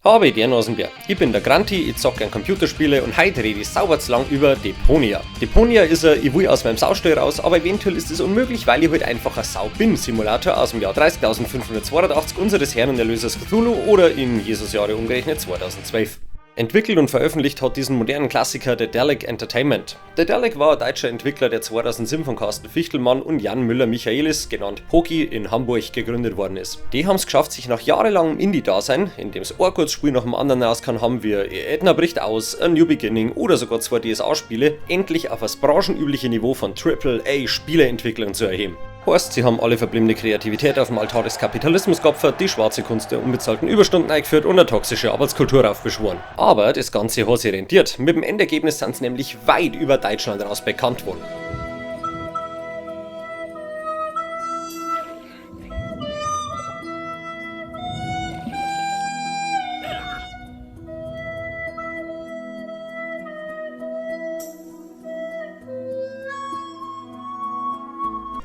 Habe der Nasenbär. Ich bin der Granti, ich zock gern Computerspiele und heute rede ich sauber zu lang über Deponia. Deponia ist a Ich will aus meinem Saustall raus, aber eventuell ist es unmöglich, weil ich halt einfach a Sau bin Simulator aus dem Jahr 30.582 unseres Herrn und Erlösers Cthulhu oder in Jesusjahre umgerechnet 2012. Entwickelt und veröffentlicht hat diesen modernen Klassiker Daedalic Entertainment. Daedalic war ein deutscher Entwickler, der 2007 von Carsten Fichtelmann und Jan Müller-Michaelis, genannt Poki, in Hamburg gegründet worden ist. Die haben's geschafft, sich nach jahrelangem Indie-Dasein, in dem sie ein gutes Spiel nach dem anderen rauskamen haben, wie Edna bricht aus, A New Beginning oder sogar zwei DSA-Spiele, endlich auf das branchenübliche Niveau von Triple-A-Spieleentwicklern zu erheben. Heißt, sie haben alle verbliebene Kreativität auf dem Altar des Kapitalismus geopfert, die schwarze Kunst der unbezahlten Überstunden eingeführt und eine toxische Arbeitskultur raufbeschworen. Aber das Ganze hat sich rentiert. Mit dem Endergebnis sind sie nämlich weit über Deutschland raus bekannt worden.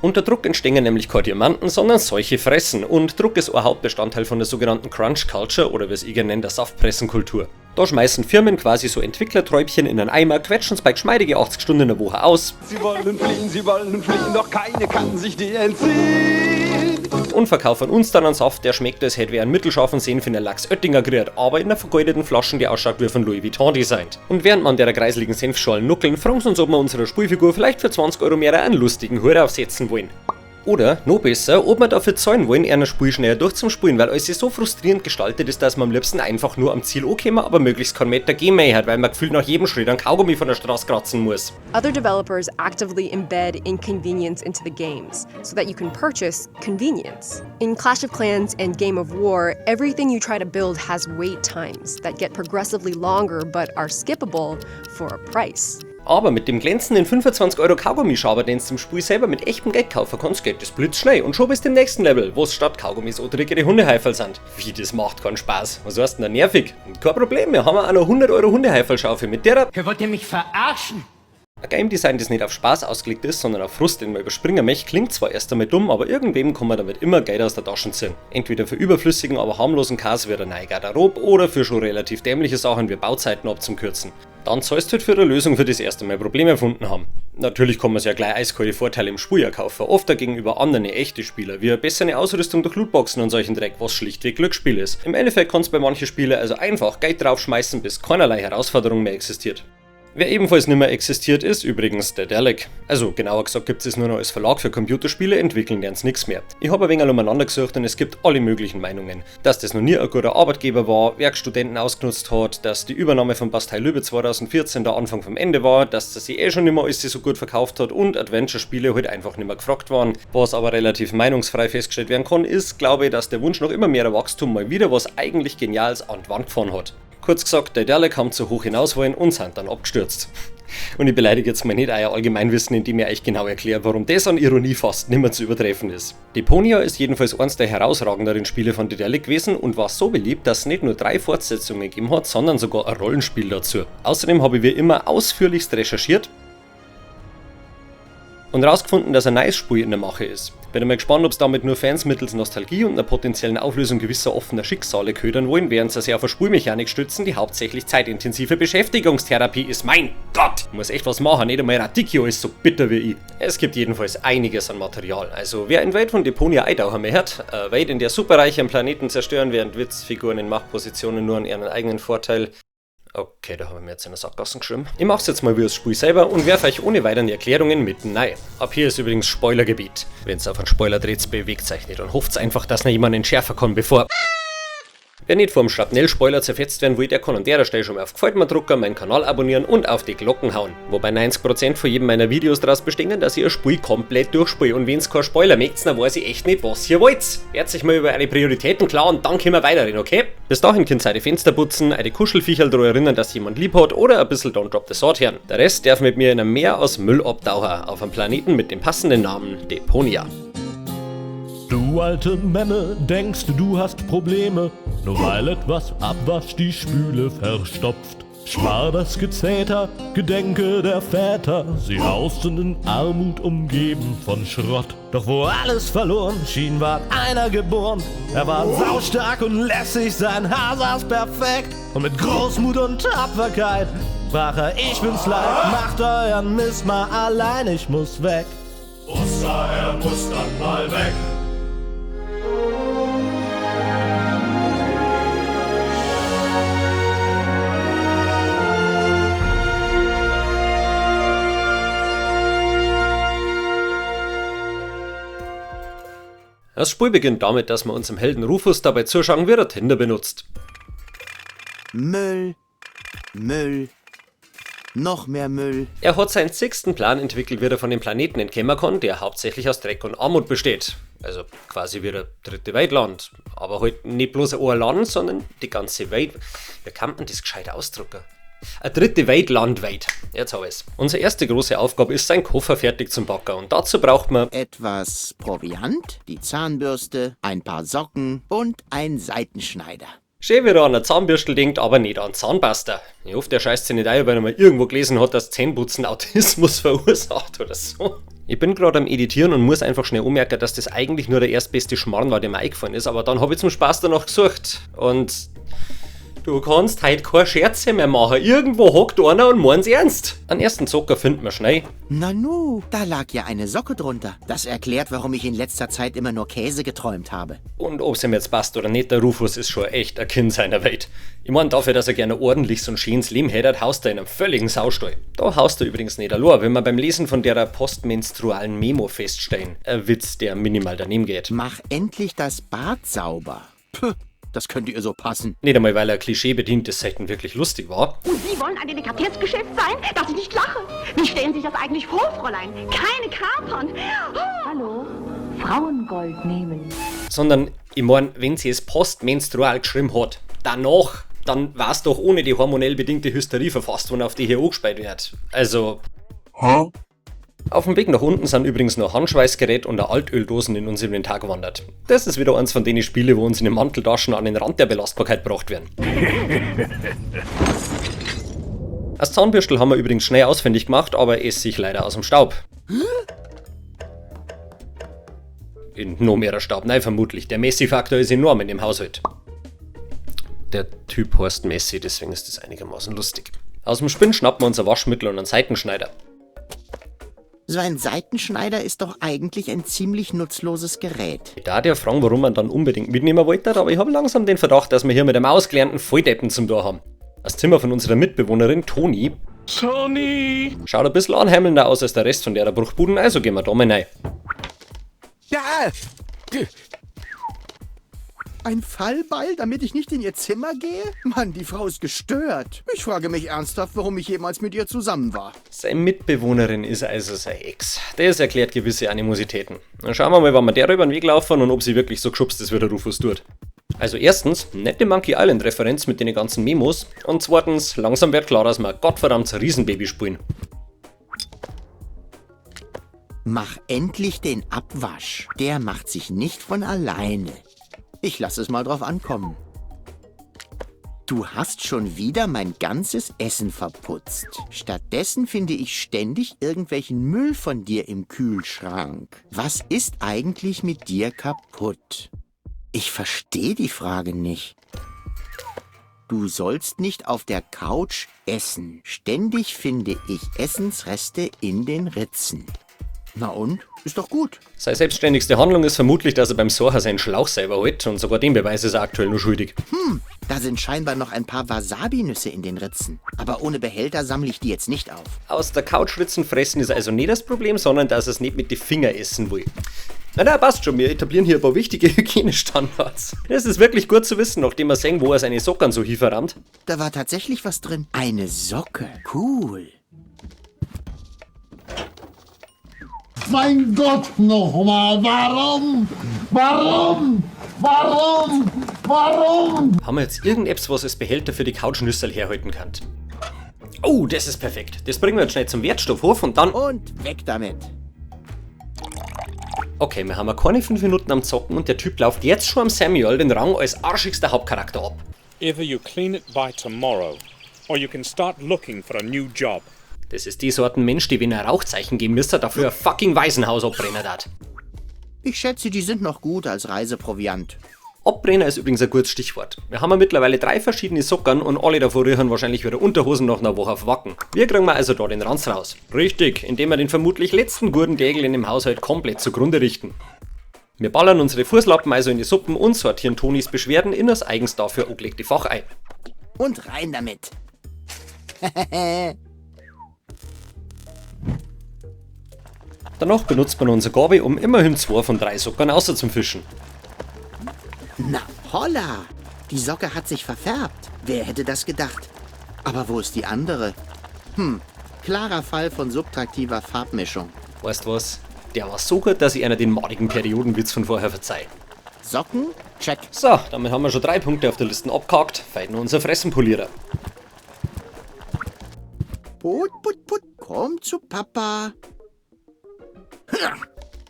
Unter Druck entstehen nämlich keine Diamanten, sondern solche Fressen. Und Druck ist auch Hauptbestandteil von der sogenannten Crunch Culture oder wie es ich gerne nenne, der Saftpressenkultur. Da schmeißen Firmen quasi so Entwicklerträubchen in einen Eimer, quetschen's bei geschmeidige 80 Stunden in der Woche aus. Sie wollen fliehen, sie wollen fliehen, doch keine kann sich dir entziehen. Und verkaufen uns dann einen Saft, der schmeckt, als hätte wer einen mittelscharfen Senf in der Lachs Oettinger gerührt, aber in einer vergoldeten Flasche, die ausschaut wie von Louis Vuitton designt. Und während man der kreisligen Senfschalen nuckeln, fragen sie uns, ob wir unserer Spielfigur vielleicht für 20 Euro mehr einen lustigen Hut aufsetzen wollen. Oder, noch besser, ob wir dafür zahlen wollen, einer Spiel schneller durchzuspielen, weil alles so frustrierend gestaltet ist, dass man am liebsten einfach nur am Ziel ankommen, aber möglichst keinen Meter gehen mehr hat, weil man gefühlt nach jedem Schritt einen Kaugummi von der Straße kratzen muss. Other developers actively embed inconvenience into the games, so that you can purchase convenience. In Clash of Clans and Game of War, everything you try to build has wait times that get progressively longer but are skippable for a price. Aber mit dem glänzenden 25 Euro Kaugummischaber, den du im Spiel selber mit echtem Geld kaufen kannst, geht das blitzschnell und schon bist du im nächsten Level, wo's statt Kaugummis auch dreckige Hundehäuferl sind. Wie, das macht keinen Spaß. Was heißt denn da nervig? Kein Problem, wir haben auch noch 100 Euro Hundehäuferlschaufel, mit der... Ihr wollt ihr mich verarschen? Ein Game Design, das nicht auf Spaß ausgelegt ist, sondern auf Frust, den man überspringen möchte, klingt zwar erst einmal dumm, aber irgendwem kann man damit immer Geld aus der Tasche ziehen. Entweder für überflüssigen, aber harmlosen Käse wie der neue Garderobe oder für schon relativ dämliche Sachen wie Bauzeiten abzukürzen. Dann zahlst du halt für eine Lösung für das erste Mal Probleme erfunden haben. Natürlich kann man sich ja gleich eiskalte Vorteile im Spiel erkaufen, oft auch gegenüber anderen echten Spielern, wie eine bessere Ausrüstung durch Lootboxen und solchen Dreck, was schlichtweg Glücksspiel ist. Im Endeffekt kannst du bei manchen Spielen also einfach Geld draufschmeißen, bis keinerlei Herausforderung mehr existiert. Wer ebenfalls nimmer existiert, ist übrigens Daedalic. Also genauer gesagt gibt's es nur noch als Verlag für Computerspiele, entwickeln lern's nix mehr. Ich hab ein wenig umeinander gesucht und es gibt alle möglichen Meinungen. Dass das noch nie ein guter Arbeitgeber war, Werkstudenten ausgenutzt hat, dass die Übernahme von Bastei Lübbe 2014 der Anfang vom Ende war, dass das sich eh schon nimmer alles so gut verkauft hat und Adventure-Spiele halt einfach nimmer gefragt waren. Was aber relativ meinungsfrei festgestellt werden kann, ist, glaube ich, dass der Wunsch nach immer mehr Wachstum mal wieder was eigentlich Geniales an die Wand gefahren hat. Kurz gesagt, Daedalic haben zu hoch hinaus wollen und sind dann abgestürzt. Und ich beleidige jetzt mal nicht euer Allgemeinwissen, indem ich euch genau erkläre, warum das an Ironie fast nimmer zu übertreffen ist. Deponia ist jedenfalls eins der herausragenderen Spiele von Daedalic gewesen und war so beliebt, dass es nicht nur 3 Fortsetzungen gegeben hat, sondern sogar ein Rollenspiel dazu. Außerdem habe ich wie immer ausführlichst recherchiert und rausgefunden, dass ein neues Spiel in der Mache ist. Bin einmal gespannt, ob's damit nur Fans mittels Nostalgie und einer potenziellen Auflösung gewisser offener Schicksale ködern wollen, während sie sich auf eine Spielmechanik stützen, die hauptsächlich zeitintensive Beschäftigungstherapie ist. Mein Gott! Muss echt was machen, nicht einmal Radicchio ist so bitter wie ich. Es gibt jedenfalls einiges an Material. Also wer in Welt von Deponia eintauchen möchte, eine Welt, in der Superreiche einen Planeten zerstören, während Witzfiguren in Machtpositionen nur an ihren eigenen Vorteil... Okay, da haben wir mir jetzt in der Sackgasse geschrieben. Ich mach's jetzt mal wie das Spiel selber und werf euch ohne weiteren Erklärungen mitten rein. Ab hier ist übrigens Spoilergebiet. Wenn's auf einen Spoiler dreht, bewegt euch nicht und hofft's einfach, dass noch jemand entschärfen kann, bevor... Wer nicht vorm Schrapnell-Spoiler zerfetzt werden will, der kann an der Stelle schon mal auf Gefällt mir drucken, meinen Kanal abonnieren und auf die Glocken hauen. Wobei 90% von jedem meiner Videos daraus bestehen, dass ich ein Spiel komplett durchspiele. Und wenn's kein Spoiler mögt, dann weiß ich echt nicht, was ihr wollt. Werdet sich mal über eure Prioritäten klar und dann können wir weiterreden, okay? Bis dahin könnt ihr eure Fenster putzen, eure Kuschelviecherl daran erinnern, dass jemand lieb hat oder ein bisschen Don't Drop the Sword hören. Der Rest darf mit mir in einem Meer aus Müll abtauchen, auf einem Planeten mit dem passenden Namen Deponia. Du alte Memme, denkst du, du hast Probleme, nur weil etwas Abwasch die Spüle verstopft. Spar das Gezeter, Gedenke der Väter, sie hausten in Armut umgeben von Schrott. Doch wo alles verloren schien, ward einer geboren. Er war saustark und lässig, sein Haar saß perfekt. Und mit Großmut und Tapferkeit sprach er, ich bin's leid, macht euren Mist mal allein, ich muss weg. Oster, er muss dann mal weg. Das Spiel beginnt damit, dass wir unserem Helden Rufus dabei zuschauen, wie er Tinder benutzt. Müll, Müll, noch mehr Müll. Er hat seinen sechsten Plan entwickelt, wie er von dem Planeten entkommen kann, der hauptsächlich aus Dreck und Armut besteht. Also quasi wie der dritte Weltland. Aber halt nicht bloß ein Land, sondern die ganze Welt. Wie kann man das gescheit ausdrücken? Ein dritte Welt landweit. Jetzt hab ich's. Unsere erste große Aufgabe ist, seinen Koffer fertig zu packen. Und dazu braucht man etwas Proviant, die Zahnbürste, ein paar Socken und ein Seitenschneider. Schön, wie er an eine Zahnbürstel denkt, aber nicht an Zahnpasta. Ich hoffe, der scheißt sich nicht ein, wenn er mal irgendwo gelesen hat, dass Zähneputzen Autismus verursacht oder so. Ich bin gerade am Editieren und muss einfach schnell anmerken, dass das eigentlich nur der erstbeste Schmarrn war, der mir eingefallen ist, aber dann habe ich zum Spaß danach gesucht. Und du kannst heute keine Scherze mehr machen. Irgendwo hockt einer und meint's ernst. Einen ersten Zocker finden wir schnell. Nanu, da lag ja eine Socke drunter. Das erklärt, warum ich in letzter Zeit immer nur Käse geträumt habe. Und ob's ihm jetzt passt oder nicht, der Rufus ist schon echt ein Kind seiner Welt. Ich mein, dafür, dass er gerne ordentlich so ein schönes Leben hätte, haust er in einem völligen Saustall. Da haust er übrigens nicht allein, wenn wir beim Lesen von derer postmenstrualen Memo feststellen. Ein Witz, der minimal daneben geht. Mach endlich das Bad sauber. Puh. Das könnte ihr so passen. Nicht einmal, weil er Klischee bedient, das selten wirklich lustig war. Und Sie wollen ein Delikatessgeschäft sein, dass ich nicht lache. Wie stellen Sie sich das eigentlich vor, Fräulein? Keine Kapern. Oh. Hallo, Frauengold nehmen. Sondern, ich mein, wenn sie es postmenstrual geschrieben hat, danach, dann war's doch ohne die hormonell bedingte Hysterie verfasst worden, auf die hier angespielt wird. Also... Hä? Auf dem Weg nach unten sind übrigens noch Handschweißgerät und Altöldosen in uns Inventar gewandert. Das ist wieder eins von den Spielen, wo uns in den Manteltaschen an den Rand der Belastbarkeit gebracht werden. Das Zahnbürstel haben wir übrigens schnell ausfindig gemacht, aber es sich leider aus dem Staub. In noch mehrer Staub, nein, vermutlich. Der Messi-Faktor ist enorm in dem Haushalt. Der Typ heißt Messi, deswegen ist das einigermaßen lustig. Aus dem Spind schnappen wir unser Waschmittel und einen Seitenschneider. So ein Seitenschneider ist doch eigentlich ein ziemlich nutzloses Gerät. Ich darf ja fragen, warum man dann unbedingt mitnehmen wollte, aber ich habe langsam den Verdacht, dass wir hier mit einem ausgelernten Volldeppen zum Tor haben. Das Zimmer von unserer Mitbewohnerin Toni schaut ein bisschen anheimelnder aus als der Rest von der Bruchbuden, also gehen wir da mal rein. Ja! Ein Fallbeil, damit ich nicht in ihr Zimmer gehe? Mann, die Frau ist gestört. Ich frage mich ernsthaft, warum ich jemals mit ihr zusammen war. Seine Mitbewohnerin ist also sein Ex. Das erklärt gewisse Animositäten. Dann schauen wir mal, wann wir der über den Weg laufen und ob sie wirklich so geschubst ist, wie der Rufus tut. Also erstens, nette Monkey Island Referenz mit den ganzen Memos. Und zweitens, langsam wird klar, dass wir gottverdammt Riesenbaby spielen. Mach endlich den Abwasch. Der macht sich nicht von alleine. Ich lass es mal drauf ankommen. Du hast schon wieder mein ganzes Essen verputzt. Stattdessen finde ich ständig irgendwelchen Müll von dir im Kühlschrank. Was ist eigentlich mit dir kaputt? Ich verstehe die Frage nicht. Du sollst nicht auf der Couch essen. Ständig finde ich Essensreste in den Ritzen. Na und? Ist doch gut. Seine selbstständigste Handlung ist vermutlich, dass er beim Socher seinen Schlauch selber holt und sogar den Beweis ist er aktuell nur schuldig. Da sind scheinbar noch ein paar Wasabi-Nüsse in den Ritzen. Aber ohne Behälter sammle ich die jetzt nicht auf. Aus der Couch Ritzen fressen ist also nicht das Problem, sondern dass er es nicht mit den Fingern essen will. Na, passt schon, wir etablieren hier ein paar wichtige Hygienestandards. Das ist wirklich gut zu wissen, nachdem wir sehen, wo er seine Socken so hinverrammt. Da war tatsächlich was drin. Eine Socke. Cool. Mein Gott nochmal, warum? Warum? Warum? Warum? Haben wir jetzt irgendetwas, was als Behälter für die Couchnüsserl herhalten kann? Oh, das ist perfekt. Das bringen wir jetzt schnell zum Wertstoffhof und dann... Und weg damit. Okay, wir haben ja keine 5 Minuten am Zocken und der Typ läuft jetzt schon am Samuel den Rang als arschigster Hauptcharakter ab. Either you clean it by tomorrow, or you can start looking for a new job. Das ist die Sorten Mensch, die, wenn er Rauchzeichen geben müsste, dafür ein fucking Waisenhaus abbrennen hat. Ich schätze, die sind noch gut als Reiseproviant. Abbrenner ist übrigens ein gutes Stichwort. Wir haben ja mittlerweile 3 verschiedene Sockern und alle davor rühren wahrscheinlich wieder Unterhosen nach einer Woche auf Wacken. Wir kriegen wir also da den Ranz raus. Richtig, indem wir den vermutlich letzten guten Dägel in dem Haushalt komplett zugrunde richten. Wir ballern unsere Fußlappen also in die Suppen und sortieren Tonis Beschwerden in das eigens dafür angelegte Fach ein. Und rein damit. Danach benutzt man unser Gabi, um immerhin 2 von 3 Sockern außer zum Fischen. Na holla! Die Socke hat sich verfärbt. Wer hätte das gedacht? Aber wo ist die andere? Klarer Fall von subtraktiver Farbmischung. Weißt was? Der war so gut, dass ich einer den madigen Periodenwitz von vorher verzeih. Socken? Check. So, damit haben wir schon 3 Punkte auf der Liste abgehakt. Fehlt nur unser Fressenpolierer. Put, put, put, komm zu Papa.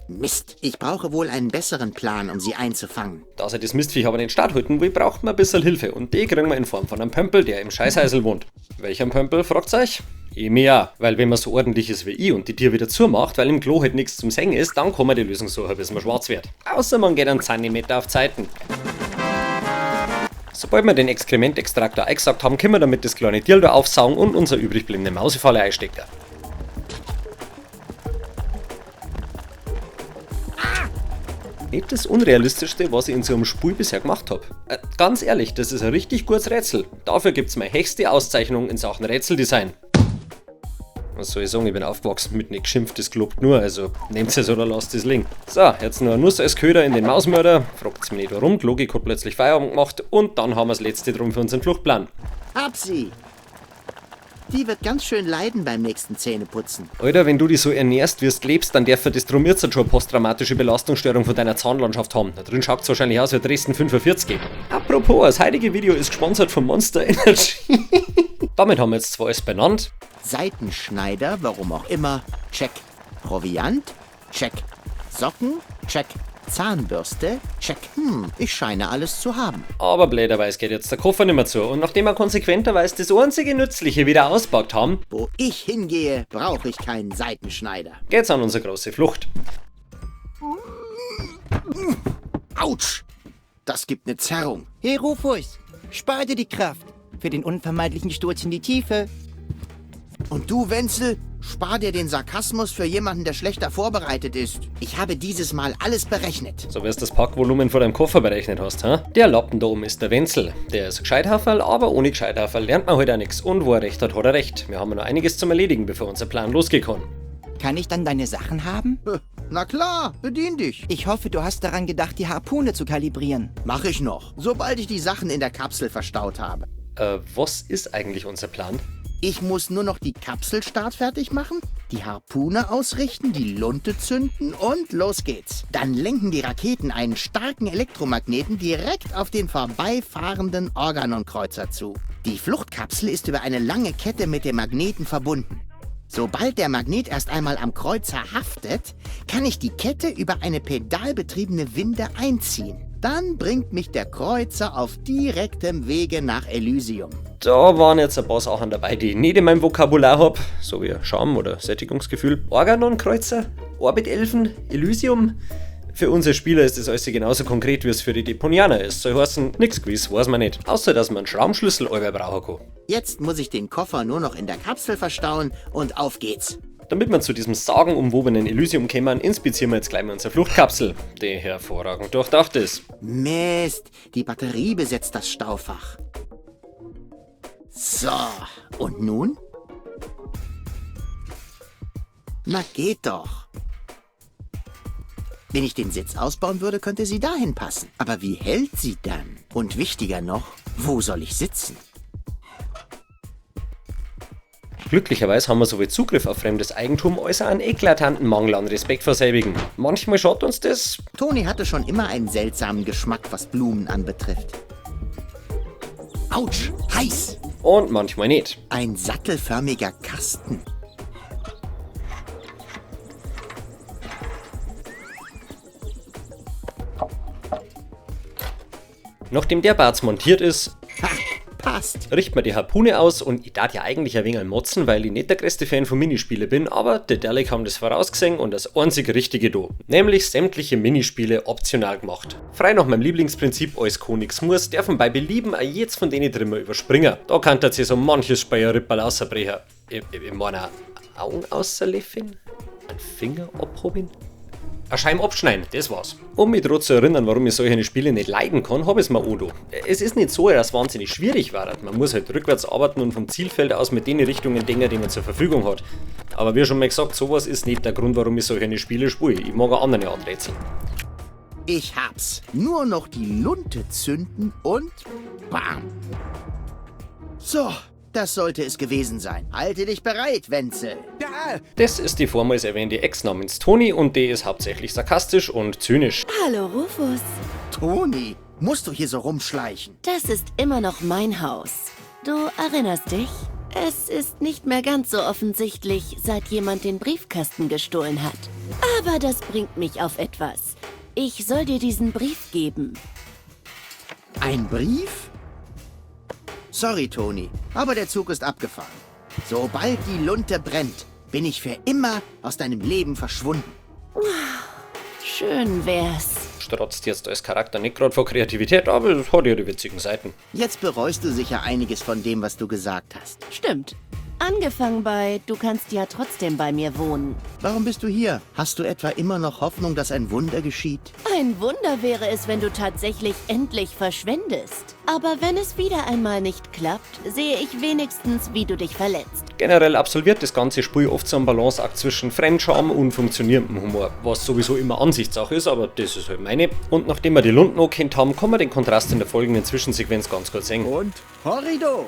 Mist, ich brauche wohl einen besseren Plan, um sie einzufangen. Da sie das Mistviech aber nicht starthalten will, braucht man ein bisschen Hilfe. Und die kriegen wir in Form von einem Pömpel, der im Scheißhäusl wohnt. Welcher Pömpel, fragt's euch? Ich mir auch, weil wenn man so ordentlich ist wie ich und die Tür wieder zumacht, weil im Klo halt nichts zum Sehen ist, dann kann man die Lösung suchen, bis man schwarz wird. Außer man geht einen Zentimeter auf Zeiten. Sobald wir den Exkrementextraktor eingesaugt haben, können wir damit das kleine Tier da aufsaugen und unsere übrig bleibende Mausefalle einstecken. Nicht das Unrealistischste, was ich in so einem Spiel bisher gemacht hab. Ganz ehrlich, das ist ein richtig gutes Rätsel. Dafür gibt's meine höchste Auszeichnung in Sachen Rätseldesign. Was soll ich sagen, ich bin aufgewachsen mit nicht geschimpft, das gelobt nur, also nehmt's es oder lasst es liegen. So, jetzt noch eine Nuss als Köder in den Mausmörder, fragt's mich nicht warum, die Logik hat plötzlich Feierabend gemacht und dann haben wir's letzte drum für unseren Fluchtplan. Hab sie! Die wird ganz schön leiden beim nächsten Zähneputzen. Alter, wenn du dich so ernährst, wie du lebst, dann darf das drum jetzt schon eine posttraumatische Belastungsstörung von deiner Zahnlandschaft haben. Da drin schaut's wahrscheinlich aus wie Dresden 45. Apropos, das heutige Video ist gesponsert von Monster Energy. Damit haben wir jetzt zwar alles benannt. Seitenschneider, warum auch immer, check. Proviant, check. Socken, check. Zahnbürste, check. Ich scheine alles zu haben. Aber blöderweise geht jetzt der Koffer nicht mehr zu. Und nachdem wir konsequenterweise das einzige Nützliche wieder auspackt haben, wo ich hingehe, brauche ich keinen Seitenschneider. Geht's an unsere große Flucht. Autsch! Das gibt ne Zerrung. Hey Rufus, spar dir die Kraft für den unvermeidlichen Sturz in die Tiefe. Und du, Wenzel, spar dir den Sarkasmus für jemanden, der schlechter vorbereitet ist. Ich habe dieses Mal alles berechnet. So wie du das Packvolumen vor deinem Koffer berechnet hast, hä? Der Lappen da oben ist der Wenzel. Der ist Gescheithafferl, aber ohne Gescheithafferl lernt man halt auch nix. Und wo er recht hat, hat er recht. Wir haben ja noch einiges zum Erledigen, bevor unser Plan losgehen kann. Kann ich dann deine Sachen haben? Na klar, bedien dich. Ich hoffe, du hast daran gedacht, die Harpune zu kalibrieren. Mach ich noch, sobald ich die Sachen in der Kapsel verstaut habe. Was ist eigentlich unser Plan? Ich muss nur noch die Kapselstart fertig machen, die Harpune ausrichten, die Lunte zünden und los geht's. Dann lenken die Raketen einen starken Elektromagneten direkt auf den vorbeifahrenden Organon-Kreuzer zu. Die Fluchtkapsel ist über eine lange Kette mit dem Magneten verbunden. Sobald der Magnet erst einmal am Kreuzer haftet, kann ich die Kette über eine pedalbetriebene Winde einziehen. Dann bringt mich der Kreuzer auf direktem Wege nach Elysium. Da waren jetzt ein paar Sachen dabei, die ich nicht in meinem Vokabular hab, so wie Scham oder Sättigungsgefühl. Organon-Kreuzer, Orbitelfen, Elysium. Für unsere Spieler ist das alles genauso konkret, wie es für die Deponianer ist. Soll heißen, nix gewiss, weiß man nicht. Außer, dass man einen Schraubenschlüssel allweil brauchen kann. Jetzt muss ich den Koffer nur noch in der Kapsel verstauen und auf geht's. Damit wir zu diesem sagenumwobenen Elysium kommen, inspizieren wir jetzt gleich mal unsere Fluchtkapsel, die hervorragend durchdacht ist. Mist, die Batterie besetzt das Staufach. So, und nun? Na geht doch. Wenn ich den Sitz ausbauen würde, könnte sie dahin passen. Aber wie hält sie dann? Und wichtiger noch, wo soll ich sitzen? Glücklicherweise haben wir sowohl Zugriff auf fremdes Eigentum als auch einen eklatanten Mangel an Respekt vor selbigen. Manchmal schaut uns das. Toni hatte schon immer einen seltsamen Geschmack, was Blumen anbetrifft. Autsch, heiß! Und manchmal nicht. Ein sattelförmiger Kasten. Nachdem der Barz montiert ist... Ha, Passt. Richt mir die Harpune aus und ich darf ja eigentlich ein wenig motzen, weil ich nicht der größte Fan von Minispiele bin, aber Daedalic haben das vorausgesehen und das einzig Richtige do. Nämlich sämtliche Minispiele optional gemacht. Frei nach meinem Lieblingsprinzip als Konix muss, dürfen bei Belieben auch jetzt von denen drimmer überspringen. Da kann sich so manches Speierripperl außerbrechen. Ich meine, Augen außerlöffeln? Ein Finger abhoben? Ein Scheim abschneiden, das war's. Um mich daran zu erinnern, warum ich solche Spiele nicht leiden kann, hab ich's mir angetan. Es ist nicht so, dass es wahnsinnig schwierig war. Man muss halt rückwärts arbeiten und vom Zielfeld aus mit den Richtungen denken, die man zur Verfügung hat. Aber wie schon mal gesagt, sowas ist nicht der Grund, warum ich solche Spiele spiele. Ich mag auch andere Art Rätsel. Ich hab's. Nur noch die Lunte zünden und bam. So, das sollte es gewesen sein. Halte dich bereit, Wenzel. Das ist die vormals erwähnte Ex namens Toni und die ist hauptsächlich sarkastisch und zynisch. Hallo, Rufus. Toni, musst du hier so rumschleichen? Das ist immer noch mein Haus. Du erinnerst dich? Es ist nicht mehr ganz so offensichtlich, seit jemand den Briefkasten gestohlen hat. Aber das bringt mich auf etwas. Ich soll dir diesen Brief geben. Ein Brief? Sorry, Toni, aber der Zug ist abgefahren. Sobald die Lunte brennt, bin ich für immer aus deinem Leben verschwunden. Schön wär's. Strotzt jetzt als Charakter nicht gerade vor Kreativität, aber es hat ihre witzigen Seiten. Jetzt bereust du sicher einiges von dem, was du gesagt hast. Stimmt. Angefangen bei, du kannst ja trotzdem bei mir wohnen. Warum bist du hier? Hast du etwa immer noch Hoffnung, dass ein Wunder geschieht? Ein Wunder wäre es, wenn du tatsächlich endlich verschwendest. Aber wenn es wieder einmal nicht klappt, sehe ich wenigstens, wie du dich verletzt. Generell absolviert das ganze Spiel oft so einen Balanceakt zwischen Fremdscham und funktionierendem Humor, was sowieso immer Ansichtssache ist, aber das ist halt meine. Und nachdem wir die Lunden auch kennt haben, kann man den Kontrast in der folgenden Zwischensequenz ganz gut sehen. Und Horrido!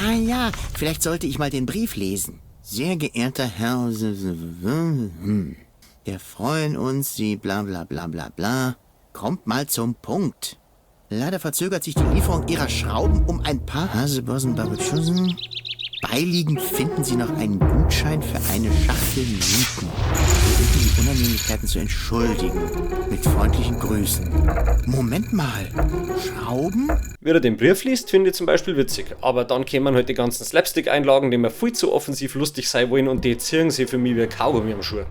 Ah ja, vielleicht sollte ich mal den Brief lesen. Sehr geehrter Herr, wir freuen uns, Sie bla bla bla bla bla. Kommt mal zum Punkt. Leider verzögert sich die Lieferung Ihrer Schrauben um ein paar Hasebossen. Beiliegend finden Sie noch einen Gutschein für eine Schachtel Nieten. Wir bitten die Unannehmlichkeiten zu entschuldigen. Mit freundlichen Grüßen. Moment mal. Schrauben? Wie er den Brief liest, finde ich zum Beispiel witzig. Aber dann kämen halt die ganzen Slapstick-Einlagen, die mir viel zu offensiv lustig sein wollen und die ziehen sie für mich wie Kaugummi am Schuh.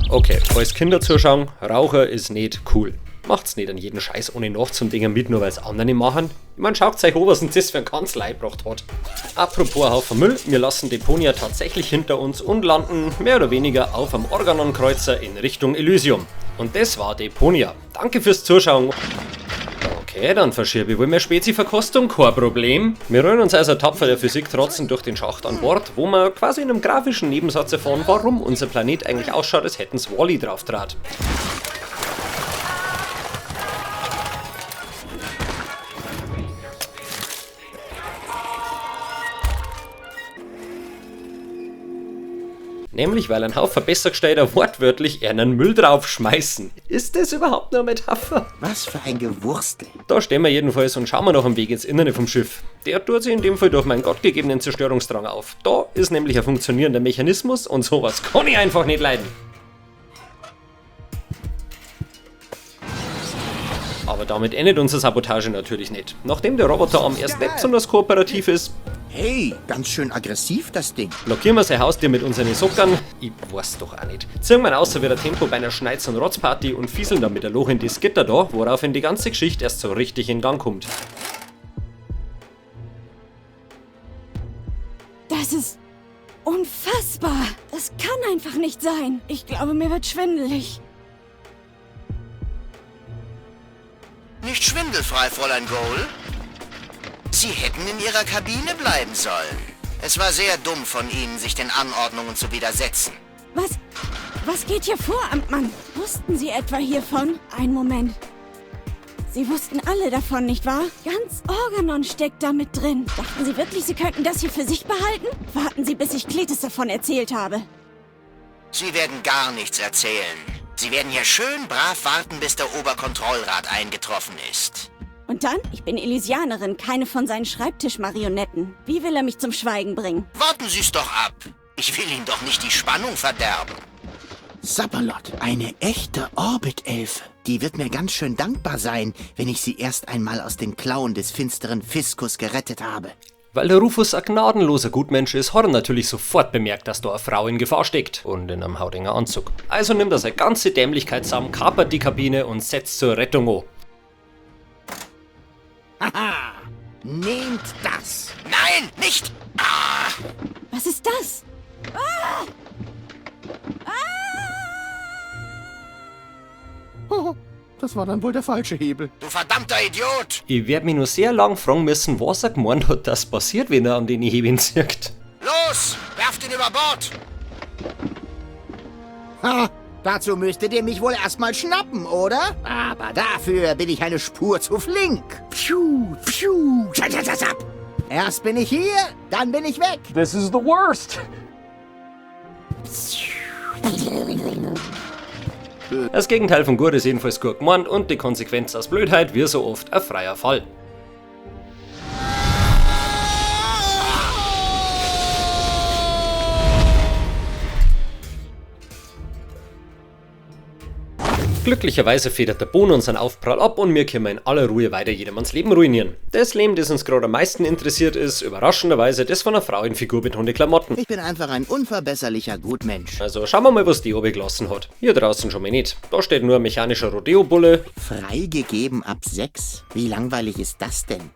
Okay, als Kinder zuschauen, Raucher ist nicht cool. Macht's nicht an jeden Scheiß ohne nachzudenken mit, nur weil's andere machen. Ich mein, schaut euch an, was denn das für ein Kanzlei gebracht hat. Apropos Haufen Müll, wir lassen Deponia tatsächlich hinter uns und landen mehr oder weniger auf einem Organon-Kreuzer in Richtung Elysium. Und das war Deponia. Danke fürs Zuschauen. Okay, dann verschiebe ich wohl mehr Spezi-Verkostung, kein Problem. Wir rühren uns also tapfer der Physik trotzen durch den Schacht an Bord, wo wir quasi in einem grafischen Nebensatz erfahren, warum unser Planet eigentlich ausschaut, als hätten's Wall-E drauf draht. Nämlich, weil ein Haufen Bessergestellter wortwörtlich einen Müll draufschmeißen. Ist das überhaupt nur eine Metapher? Was für ein Gewurstel. Da stehen wir jedenfalls und schauen wir noch am Weg ins Innere vom Schiff. Der tut sich in dem Fall durch meinen gottgegebenen Zerstörungsdrang auf. Da ist nämlich ein funktionierender Mechanismus und sowas kann ich einfach nicht leiden. Aber damit endet unsere Sabotage natürlich nicht. Nachdem der Roboterarm erst nicht besonders kooperativ ist, Hey, ganz schön aggressiv das Ding. Blockieren wir sein Haustier mit unseren Sockern? Ich weiß doch auch nicht. Ziehen wir ihn außer wieder Tempo bei einer Schneiz- und Rotzparty und fieseln dann mit der Loch in das Gitter da, woraufhin die ganze Geschichte erst so richtig in Gang kommt. Das ist unfassbar. Das kann einfach nicht sein. Ich glaube, mir wird schwindelig. Nicht schwindelfrei, Fräulein Goal. Sie hätten in Ihrer Kabine bleiben sollen. Es war sehr dumm von Ihnen, sich den Anordnungen zu widersetzen. Was geht hier vor, Amtmann? Wussten Sie etwa hiervon? Einen Moment. Sie wussten alle davon, nicht wahr? Ganz Organon steckt da mit drin. Dachten Sie wirklich, Sie könnten das hier für sich behalten? Warten Sie, bis ich Kletis davon erzählt habe. Sie werden gar nichts erzählen. Sie werden hier schön brav warten, bis der Oberkontrollrat eingetroffen ist. Und dann? Ich bin Elysianerin, keine von seinen Schreibtischmarionetten. Wie will er mich zum Schweigen bringen? Warten Sie's doch ab. Ich will Ihnen doch nicht die Spannung verderben. Sapperlot, eine echte Orbit-Elfe. Die wird mir ganz schön dankbar sein, wenn ich sie erst einmal aus den Klauen des finsteren Fiskus gerettet habe. Weil der Rufus ein gnadenloser Gutmensch ist, hat er natürlich sofort bemerkt, dass da eine Frau in Gefahr steckt und in einem Haudinger Anzug. Also nimmt er seine ganze Dämlichkeit zusammen, kapert die Kabine und setzt zur Rettung an. Haha! Nehmt das! Nein, nicht! Ah! Was ist das? Ah! Oh, das war dann wohl der falsche Hebel. Du verdammter Idiot! Ich werd mich nur sehr lang fragen müssen, was er gemeint hat, dass passiert, wenn er an den Hebeln zirkt. Los, werft ihn über Bord! Ha, dazu müsstet ihr mich wohl erstmal schnappen, oder? Aber dafür bin ich eine Spur zu flink. Pschuh, pschuh, tschatschatschatschap. Erst bin ich hier, dann bin ich weg. This is the worst. Das Gegenteil von gut ist jedenfalls gut gemeint und die Konsequenz aus Blödheit wie so oft ein freier Fall. Glücklicherweise federt der Bohnen unseren Aufprall ab und wir können in aller Ruhe weiter jedermanns Leben ruinieren. Das Leben, das uns gerade am meisten interessiert ist, überraschenderweise das von einer Frau in figurbetonte Klamotten. Ich bin einfach ein unverbesserlicher Gutmensch. Also schauen wir mal, was die oben gelassen hat. Hier draußen schon mal nicht. Da steht nur ein mechanischer Rodeo-Bulle. Freigegeben ab 6? Wie langweilig ist das denn?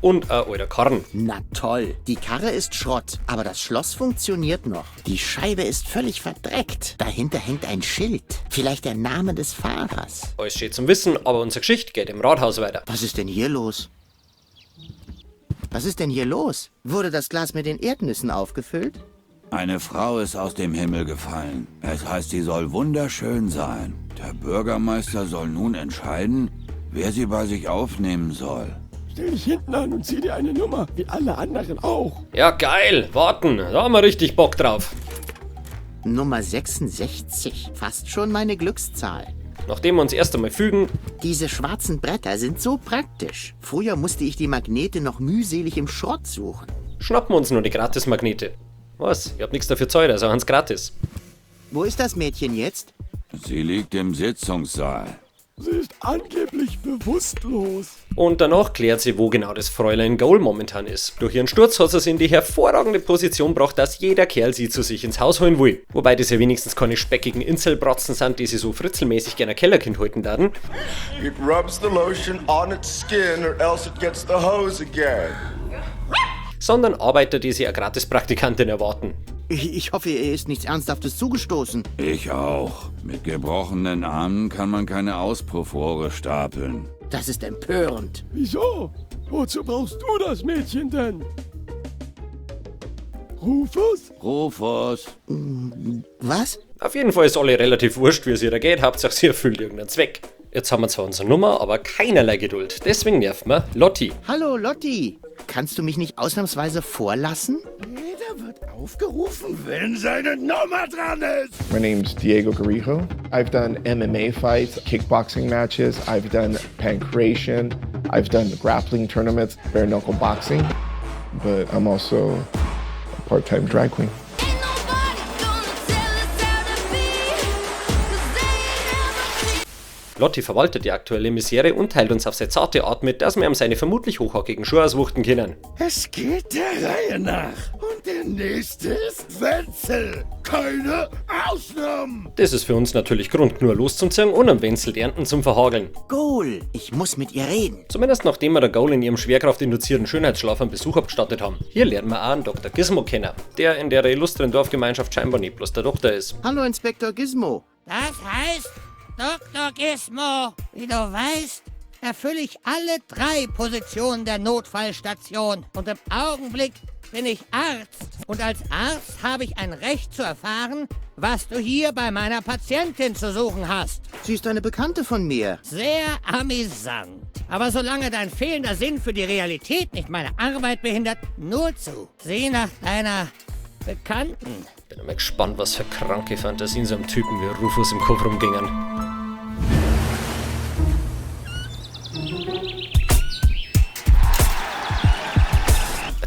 Und ein alter Karren. Na toll, die Karre ist Schrott, aber das Schloss funktioniert noch. Die Scheibe ist völlig verdreckt. Dahinter hängt ein Schild. Vielleicht der Name des Fahrers. Alles steht zum Wissen, aber unsere Geschichte geht im Rathaus weiter. Was ist denn hier los? Was ist denn hier los? Wurde das Glas mit den Erdnüssen aufgefüllt? Eine Frau ist aus dem Himmel gefallen. Es heißt, sie soll wunderschön sein. Der Bürgermeister soll nun entscheiden, wer sie bei sich aufnehmen soll. Stell dich hinten an und zieh dir eine Nummer, wie alle anderen auch. Ja, geil. Warten. Da haben wir richtig Bock drauf. Nummer 66. Fast schon meine Glückszahl. Nachdem wir uns erst einmal fügen. Diese schwarzen Bretter sind so praktisch. Früher musste ich die Magnete noch mühselig im Schrott suchen. Schnappen wir uns nur die Gratis-Magnete. Was? Ich hab nichts dafür gezahlt, also haben's gratis. Wo ist das Mädchen jetzt? Sie liegt im Sitzungssaal. Sie ist angeblich bewusstlos. Und danach klärt sie, wo genau das Fräulein Goal momentan ist. Durch ihren Sturz hat sie es in die hervorragende Position gebracht, dass jeder Kerl sie zu sich ins Haus holen will. Wobei das ja wenigstens keine speckigen Inselbratzen sind, die sie so fritzelmäßig gerne Kellerkind halten werden. It rubs the lotion on its skin or else it gets the hose again. Sondern Arbeiter, die sie eine Gratispraktikantin erwarten. Ich hoffe, ihr ist nichts Ernsthaftes zugestoßen. Ich auch. Mit gebrochenen Armen kann man keine Auspuffrohre stapeln. Das ist empörend. Wieso? Wozu brauchst du das Mädchen denn? Rufus? Rufus. Was? Auf jeden Fall ist alle relativ wurscht, wie es ihr da geht. Hauptsache sie erfüllt irgendeinen Zweck. Jetzt haben wir zwar unsere Nummer, aber keinerlei Geduld. Deswegen nervt man Lotti. Hallo Lotti. Kannst du mich nicht ausnahmsweise vorlassen? Jeder wird aufgerufen, wenn seine Nummer dran ist. My name's Diego Garijo. I've done MMA fights, kickboxing matches, I've done pancration, I've done grappling tournaments, bare knuckle boxing, but I'm also a part-time drag queen. Lotti verwaltet die aktuelle Misere und teilt uns auf seine zarte Art mit, dass wir ihm seine vermutlich hochhackigen Schuhe auswuchten können. Es geht der Reihe nach. Und der nächste ist Wenzel. Keine Ausnahmen. Das ist für uns natürlich Grund, nur loszuziehen und am Wenzel die Ernten zum Verhageln. Goal, ich muss mit ihr reden. Zumindest nachdem wir der Goal in ihrem schwerkraftinduzierten Schönheitsschlaf einen Besuch abgestattet haben. Hier lernen wir auch einen Dr. Gizmo kennen, der in der illustren Dorfgemeinschaft scheinbar nicht bloß der Doktor ist. Hallo Inspektor Gizmo. Das heißt, Dr. Gizmo, wie du weißt, erfülle ich alle drei Positionen der Notfallstation. Und im Augenblick bin ich Arzt. Und als Arzt habe ich ein Recht zu erfahren, was du hier bei meiner Patientin zu suchen hast. Sie ist eine Bekannte von mir. Sehr amüsant. Aber solange dein fehlender Sinn für die Realität nicht meine Arbeit behindert, nur zu. Sieh nach deiner Bekannten. Bin einmal gespannt, was für kranke Fantasien so einem Typen wie Rufus im Kopf rumgingen.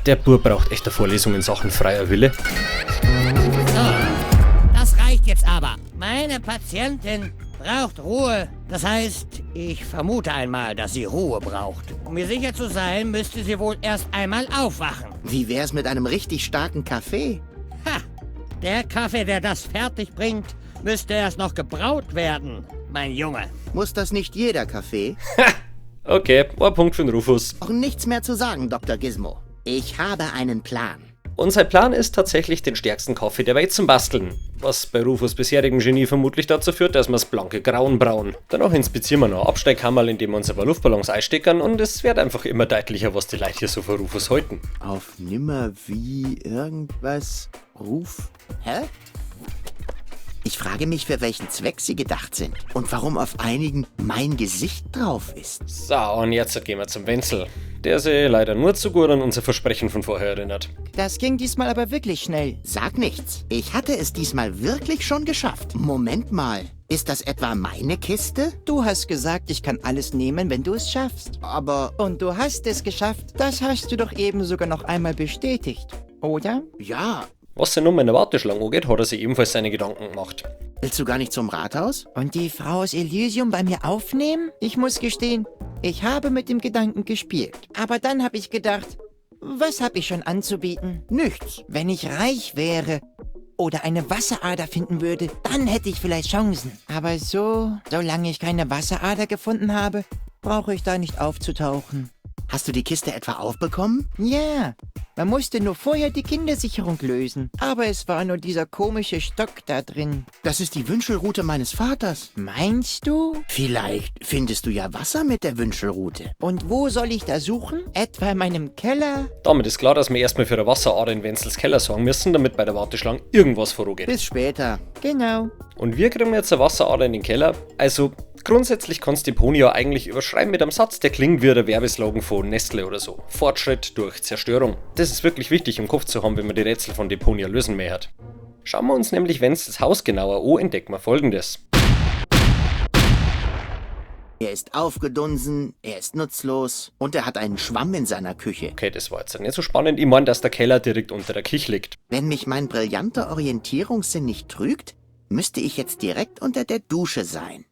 Der Bub braucht echt eine Vorlesung in Sachen freier Wille. So, das reicht jetzt aber. Meine Patientin braucht Ruhe. Das heißt, ich vermute einmal, dass sie Ruhe braucht. Um mir sicher zu sein, müsste sie wohl erst einmal aufwachen. Wie wär's mit einem richtig starken Kaffee? Ha! Der Kaffee, der das fertig bringt, müsste erst noch gebraut werden, mein Junge. Muss das nicht jeder Kaffee? Okay, ein Punkt für den Rufus. Auch nichts mehr zu sagen, Dr. Gizmo. Ich habe einen Plan. Und sein Plan ist tatsächlich, den stärksten Kaffee der Welt zu basteln. Was bei Rufus bisherigem Genie vermutlich dazu führt, dass wir's blanke Grauen brauen. Danach inspizieren wir noch ein Abstellkammerl, in dem wir uns ein paar Luftballons einsteckern und es wird einfach immer deutlicher, was die Leute hier so von Rufus halten. Auf nimmer wie irgendwas Ruf. Hä? Ich frage mich, für welchen Zweck sie gedacht sind und warum auf einigen mein Gesicht drauf ist. So, und jetzt gehen wir zum Wenzel, der sich leider nur zu gut an unser Versprechen von vorher erinnert. Das ging diesmal aber wirklich schnell. Sag nichts. Ich hatte es diesmal wirklich schon geschafft. Moment mal. Ist das etwa meine Kiste? Du hast gesagt, ich kann alles nehmen, wenn du es schaffst. Aber... Und du hast es geschafft. Das hast du doch eben sogar noch einmal bestätigt, oder? Ja. Was seine Nummer in der Warteschlange angeht, hat er sich ebenfalls seine Gedanken gemacht. Willst du gar nicht zum Rathaus? Und die Frau aus Elysium bei mir aufnehmen? Ich muss gestehen, ich habe mit dem Gedanken gespielt. Aber dann habe ich gedacht, was habe ich schon anzubieten? Nichts. Wenn ich reich wäre oder eine Wasserader finden würde, dann hätte ich vielleicht Chancen. Aber so, solange ich keine Wasserader gefunden habe, brauche ich da nicht aufzutauchen. Hast du die Kiste etwa aufbekommen? Ja, man musste nur vorher die Kindersicherung lösen. Aber es war nur dieser komische Stock da drin. Das ist die Wünschelrute meines Vaters. Meinst du? Vielleicht findest du ja Wasser mit der Wünschelrute. Und wo soll ich da suchen? Etwa in meinem Keller? Damit ist klar, dass wir erstmal für eine Wasserader in Wenzels Keller sorgen müssen, damit bei der Warteschlange irgendwas vorangeht. Bis später. Genau. Und wir kriegen jetzt eine Wasserader in den Keller. Also grundsätzlich kannst du Deponia eigentlich überschreiben mit einem Satz, der klingt wie der Werbeslogan von Nestle oder so. Fortschritt durch Zerstörung. Das ist wirklich wichtig im Kopf zu haben, wenn man die Rätsel von Deponia lösen möchte. Schauen wir uns nämlich Wenzels Haus genauer an, entdecken wir Folgendes. Er ist aufgedunsen, er ist nutzlos und er hat einen Schwamm in seiner Küche. Okay, das war jetzt nicht so spannend. Ich meine, dass der Keller direkt unter der Küche liegt. Wenn mich mein brillanter Orientierungssinn nicht trügt, müsste ich jetzt direkt unter der Dusche sein.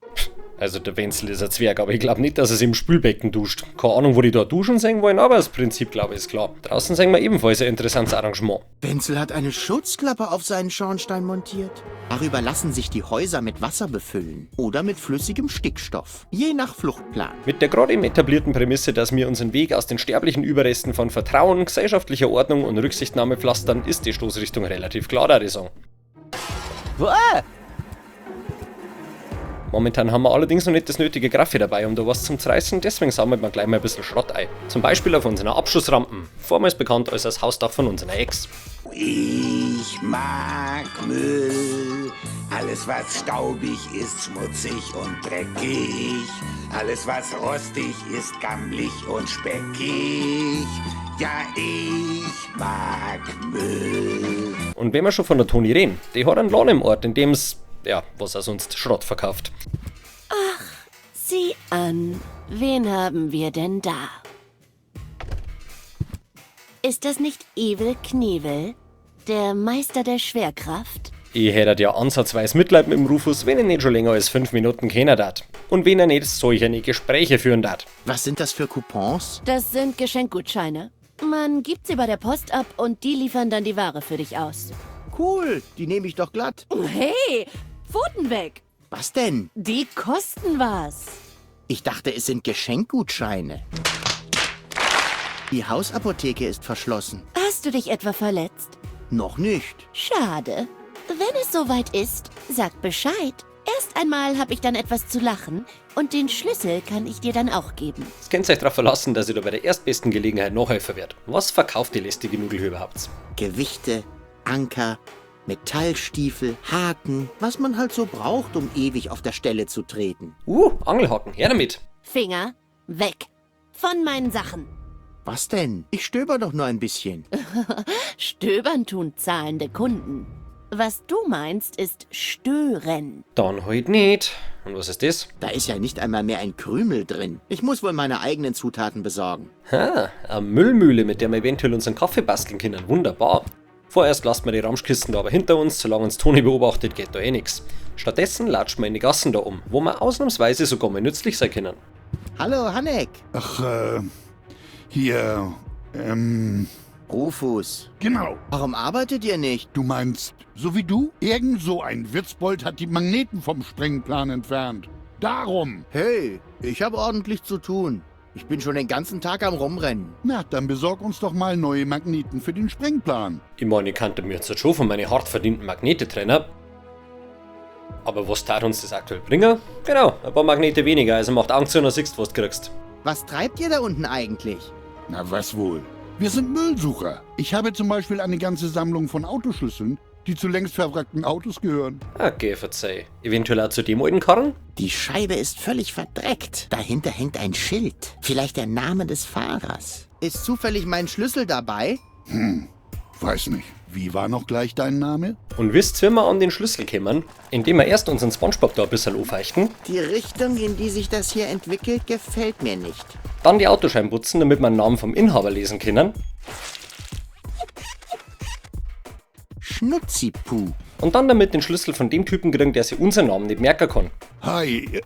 Also der Wenzel ist ein Zwerg, aber ich glaube nicht, dass er sich im Spülbecken duscht. Keine Ahnung, wo die da duschen sehen wollen, aber das Prinzip, glaube ich, ist klar. Draußen sehen wir ebenfalls ein interessantes Arrangement. Wenzel hat eine Schutzklappe auf seinen Schornstein montiert. Darüber lassen sich die Häuser mit Wasser befüllen oder mit flüssigem Stickstoff, je nach Fluchtplan. Mit der gerade eben etablierten Prämisse, dass wir unseren Weg aus den sterblichen Überresten von Vertrauen, gesellschaftlicher Ordnung und Rücksichtnahme pflastern, ist die Stoßrichtung relativ klar, da ich sagen. Momentan haben wir allerdings noch nicht das nötige Graffi dabei, um da was zum Zerreißen, deswegen sammeln wir gleich mal ein bisschen Schrott ein. Zum Beispiel auf unseren Abschussrampen, vormals bekannt als das Hausdach von unserer Ex. Ich mag Müll. Alles, was staubig ist, schmutzig und dreckig. Alles, was rostig ist, gammelig und speckig. Ja, ich mag Müll. Und wenn wir schon von der Toni reden, die hat einen Laden im Ort, in dem's, ja, was er sonst Schrott verkauft. Ach, sieh an. Wen haben wir denn da? Ist das nicht Evil Knievel, der Meister der Schwerkraft? Ich hätte ja ansatzweise Mitleid mit dem Rufus, wenn ich nicht schon länger als 5 Minuten kennen dat. Und wenn er nicht solche Gespräche führen dat. Was sind das für Coupons? Das sind Geschenkgutscheine. Man gibt sie bei der Post ab und die liefern dann die Ware für dich aus. Cool, die nehme ich doch glatt. Hey, Pfoten weg! Was denn? Die kosten was. Ich dachte, es sind Geschenkgutscheine. Die Hausapotheke ist verschlossen. Hast du dich etwa verletzt? Noch nicht. Schade. Wenn es soweit ist, sag Bescheid. Erst einmal habe ich dann etwas zu lachen und den Schlüssel kann ich dir dann auch geben. Es könnt euch darauf verlassen, dass ich da bei der erstbesten Gelegenheit nachhelfen werde. Was verkauft die lästige Nudel hier überhaupt? Gewichte, Anker, Metallstiefel, Haken, was man halt so braucht, um ewig auf der Stelle zu treten. Angelhaken, her damit. Finger weg von meinen Sachen. Was denn? Ich stöber doch nur ein bisschen. Stöbern tun zahlende Kunden. Was du meinst, ist stören. Dann halt nicht. Und was ist das? Da ist ja nicht einmal mehr ein Krümel drin. Ich muss wohl meine eigenen Zutaten besorgen. Ha, eine Müllmühle, mit der wir eventuell unseren Kaffee basteln können. Wunderbar. Vorerst lassen wir die Ramschkisten da aber hinter uns, solange uns Toni beobachtet, geht da eh nix. Stattdessen latschen wir in die Gassen da um, wo wir ausnahmsweise sogar mal nützlich sein können. Hallo, Hanek. Ach, hier, Rufus. Genau. Warum arbeitet ihr nicht? Du meinst, so wie du? Irgend so ein Witzbold hat die Magneten vom Sprengplan entfernt. Darum. Hey, ich habe ordentlich zu tun. Ich bin schon den ganzen Tag am Rumrennen. Na, dann besorg uns doch mal neue Magneten für den Sprengplan. Ich meine, ich kannte mir jetzt schon von meinen hart verdienten Magnete trennen. Aber was tat uns das aktuell bringen? Genau, ein paar Magnete weniger, also macht Angst und siehst, was du kriegst. Was treibt ihr da unten eigentlich? Na, was wohl? Wir sind Müllsucher. Ich habe zum Beispiel eine ganze Sammlung von Autoschlüsseln, die zu längst verwrackten Autos gehören. Okay, verzeih. Eventuell auch zu dem alten Karren? Die Scheibe ist völlig verdreckt. Dahinter hängt ein Schild. Vielleicht der Name des Fahrers. Ist zufällig mein Schlüssel dabei? Weiß nicht. Wie war noch gleich dein Name? Und wisst, wie wir an den Schlüssel kämen? Indem wir erst unseren Spongebob da ein bisschen aufeichten. Die Richtung, in die sich das hier entwickelt, gefällt mir nicht. Dann die Autoscheiben putzen, damit wir den Namen vom Inhaber lesen können. Schnutzipu. Und dann damit den Schlüssel von dem Typen kriegen, der sich unseren Namen nicht merken kann. Hi,